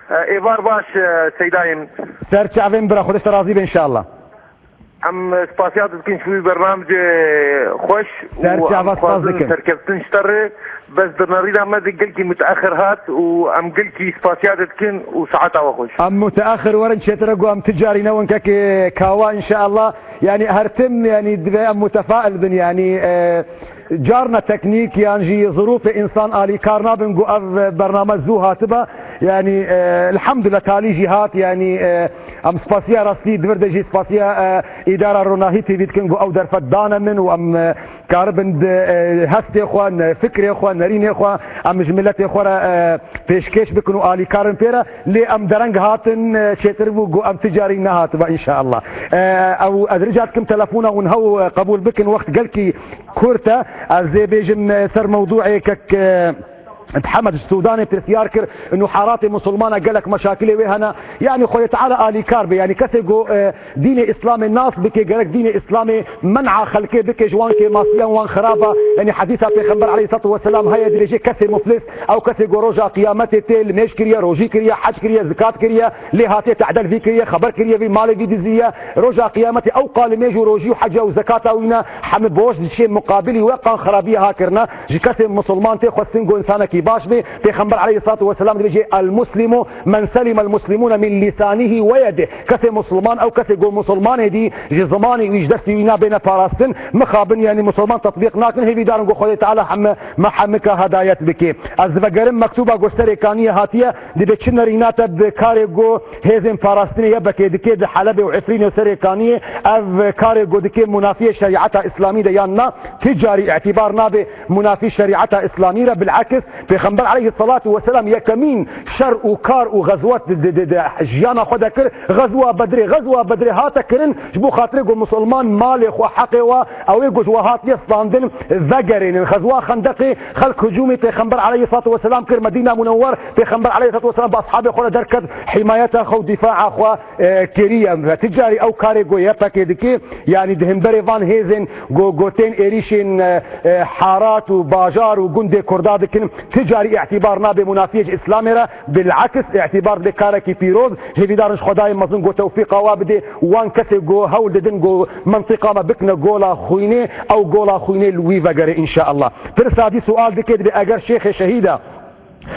E, êvar baş, e, Seydayên. Ser çavên bira, Xwedê ji te razî be înşallah. Em spasiya dikin ji wî bernamecê xweş û Ser çava em spas dixwazin dikin. Serkeftin ji te re, bes di nerîna me de gelkî muteexir hat û em gelkî spasiya te dikin û saeta we xweş. Em muteexir werin çêtir e, ku em ti carî newin kekê Kawa înşallah. Yanî her tim, yanî divê em mutefail bin, yanî, e, carna teknîk yan jî zirûfê însan alîkar nabin ku ev bername zû hatibe. Yanî, e, elhamdulillah talî jî hat, yanî, e, em spasiya rastî di vir de jî spasiya, e, îdara Ronahî T V dikin ku ew derfet dane min û em, e, karibin di, e, hestê xwe, ne-, fikrê xwe, nerînê xwe em ji miletê xwe re, e, pêşkêş bikin û alîkar bin pê re. Lê em dereng hatin, e, çêtir bû ku em ti carî nehatibe înşallah. E, ew ez rica dikim telefona hûn hew, e, qebûl bikin, wext gelkî kurt e. Ez ê bêjim, e, ser mewdûê kek, e, Mihemed ji Sûdanê pirsyar kir, inu haratê musulmana gelek meşakilê wê hene. Yanî Xwedê Teala alîkar be. Yanî kesê ku, e, dînê Îslamê nas bike, gerek dînê Îslamê men'a xelkê bike ji wan kêmasiyan, wan xiraba. Yanî hedîsa Pêxember aleyhissalatu vesselam heye, dibêje kesê muflis, ew kesê ku roja qiyametê tê limêj kiriye, rojî kiriye, hec kiriye, zikat kiriye, lê hatiye tehdel vî kiriye, xeber kiriye vî, malê vî diziye. Roja qiyametê ew qalimêj û rojî û heca û zekata wî ne, hemî boş diçê muqabilî we, qan xerabiye ha kirine. Ji kesê musulman tê xwestin ku insanekî baş bê. Pêxember aleyhissalatu vesselam dibêje, "El muslimu men selima el muslimuna min lisanihi ve yedih." Kesê musulman ew kesê ku musulmanê dî ji zimanê wî, ji destê wî nabêne parastin. Mixabin, yanî musulman tetbîq nakin. Hêvîdarin ku Xwedê Teala heme me hemika hedayet bike. Ez divegerim mektuba ku ji Serê Kaniyê hatiye, dibê çi nerîna te bi karê ku hêzên parastinê Y P G dike di Helebê û Efrînê û Serê Kaniyê, ev karê ku dike munafiyê şerîeta Îslamî de yan na, ti carî îtîbar nabe munafî şerîeta Îslamî re, bil'eks, Pêxember aleyhissalatu vesselam yekemîn şer û kar û xezwet di, di, di, di jiyana xwe de kir, xezwa Bedrê. Xezwa Bedrê hate kirin ji bo xatirê ku musulman malê xwe, heqê we, ew ê ku ji we hatiye standin, vegerênin. Xezwa Xendeqê xelk hicûmî Pêxember aleyhissalatu vesselam kir Medîna Munewwer, Pêxember aleyhissalatu vesselam bi eshabê xwe re derket, hîmayeta xwe û dîfaa xwe, e, kiriye. Ve ti carî ew karê ku Y P G dike, yanî di hemberê van hêzên ku, ku tên êrîşên, e, e, harat û bajar û gundê Kurda dikin, ti carî îtîbar nabe munafiyê ji Îslamê re, bil'eks îtîbar dide karekî pîroz. Hêvîdar in ji Xwedayê mezin ku tewfîqa wa bide, wan kesê ku hewl didin ku mentiqa me bikine gola xwînê, ew gola xwînê li wî vegere înşallah. Pirsa dî sual dike, dibê eger şêxê şehîda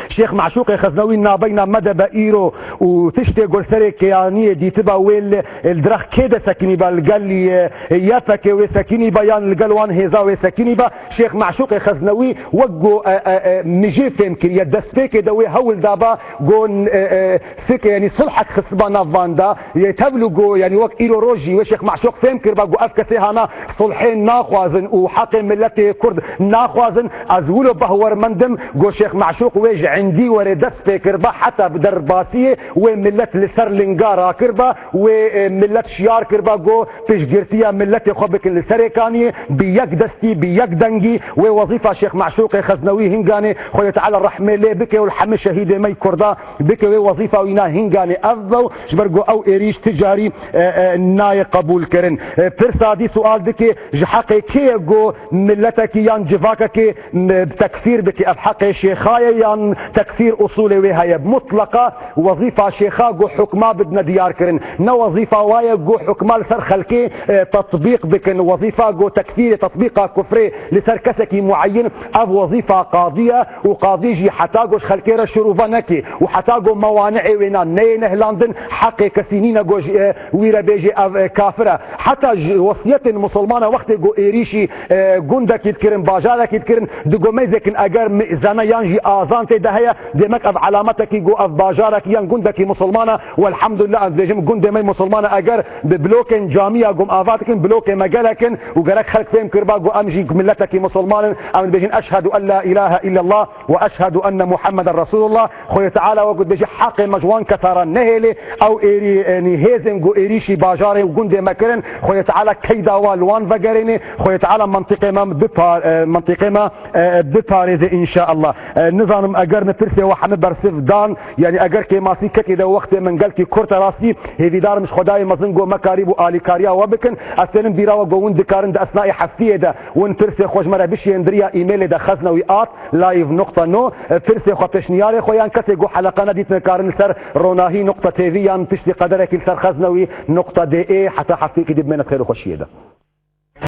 Şêx Meşûqê Xeznewî nabeyna me de be îro û tiştê ku li Serê Kaniyê dîtibe wê li, li direxkê de sekinîbe, li gel Y P G wê sekinîbe yan li gel wan hêza wê sekinîbe, Şêx Meşûqê Xeznewî wek ku, e, e, e, mijê fêm kiriye, destpêkê de wê hewl dabe ku, e, e, sik, yanî sulhek xistiba nav van de, yê tevlû ku, yanî wek îro roj jî wê Şêx Meşûq fêm kiribe ku ev kesê hana sulhê naxwazin û heqê miletê Kurd naxwazin. Ez wilo behwermend im ku Şêx Meşûq wê ji Dî were dest pê kirba, heta bi derbasiyê wê millet li ser linga rakirba, wê, e, millet şiyar kirba, got, piştgirtiya milletê xwe bikin li Serêkaniyê, bi yek destî, bi yek dengî, wê wezîfa Şêx Meşûqê Xeznewî Hinganê, Xwedê Teala rehmê lê bike û li hemî şehîdê me yê Kurda bike, wê wezîfa wîna Hinganê ev be û ji ber ku ew êrîş ti carî, e, e, nayê qebûlkirin. E, pirsa dî sual dike, ji heqê kê ye ku milletekî yan civakekê, m-, tekfîr bike? Ev heqê şêxa ye yan tekfîr usulê wê heye? Mutleqa wezîfa şêxa ku hukma bidine diyar kirin. Ne wezîfa wa ye ku hukma li ser xelkê, e, tetbîq bikin. Wezîfa ku tekfîrê, tetbîqa kufrê li ser kesekî mueyin, ev wezîfa qadî ye û qadî jî heta ku ji xelkê re şirove neke û heta ku mewani'ê wêna neyê nehlandin, heqê kesî nîne ku ji, e, wî re bêjê ev, e, kafir e. Heta ji wesiyetên musulmana wextê ku êrîşî, e, gundekî dikirin, bajarekî dikirin, digo mêzêkin eger mizene yan jî azan tê de heye, demek ev alametekî ku ev bajarekî yan gundekî musulmana, welhamdulillah, ez dibêjim gundê me musulmana, eger bi blokên camiya gom ava dikin, blokê me gelek in û gerek xelk fêm kiriba ku em jî milletekî musulman in, em dibêjin eşhedû en la ilahe illallah ve eşhedû enne Muhammeden Resulullah. Xwedê Teala wekî dibêje heqê me ji wan ketaran nehêlê, ew êrî, yanî hêzên ku êrîşî bajarê û gundê me kirin, Xwedê Teala keyda wa li wan vegerêne, Xwedê Teala mentiqê me bipar-, e, mentiqê me, e, biparêze înşaallah. E, nizanim eger min pirsê we hemî bersiv dan, yanî eger kêmasî ketî de wextê min gelkî kurt e rastî, hêvîdar im ji Xwedayê mezin ku me karîbû alîkariya we bikin. Ez tênim bîra we ku hûn dikarin di esnayê heftiyê de hûn pirsê xwe ji me re bişiyên di riya e-mailê de xeznewî at live nokta no, pirsê xwe, pêşniyarê xwe yan kesê ku heleqa nedîtine karin li ser ronahî nokta T V yan piştî qederekî li ser xeznewî nokta D E. Heta heftiyekî dî bimêne di xêr û xweşiyê de.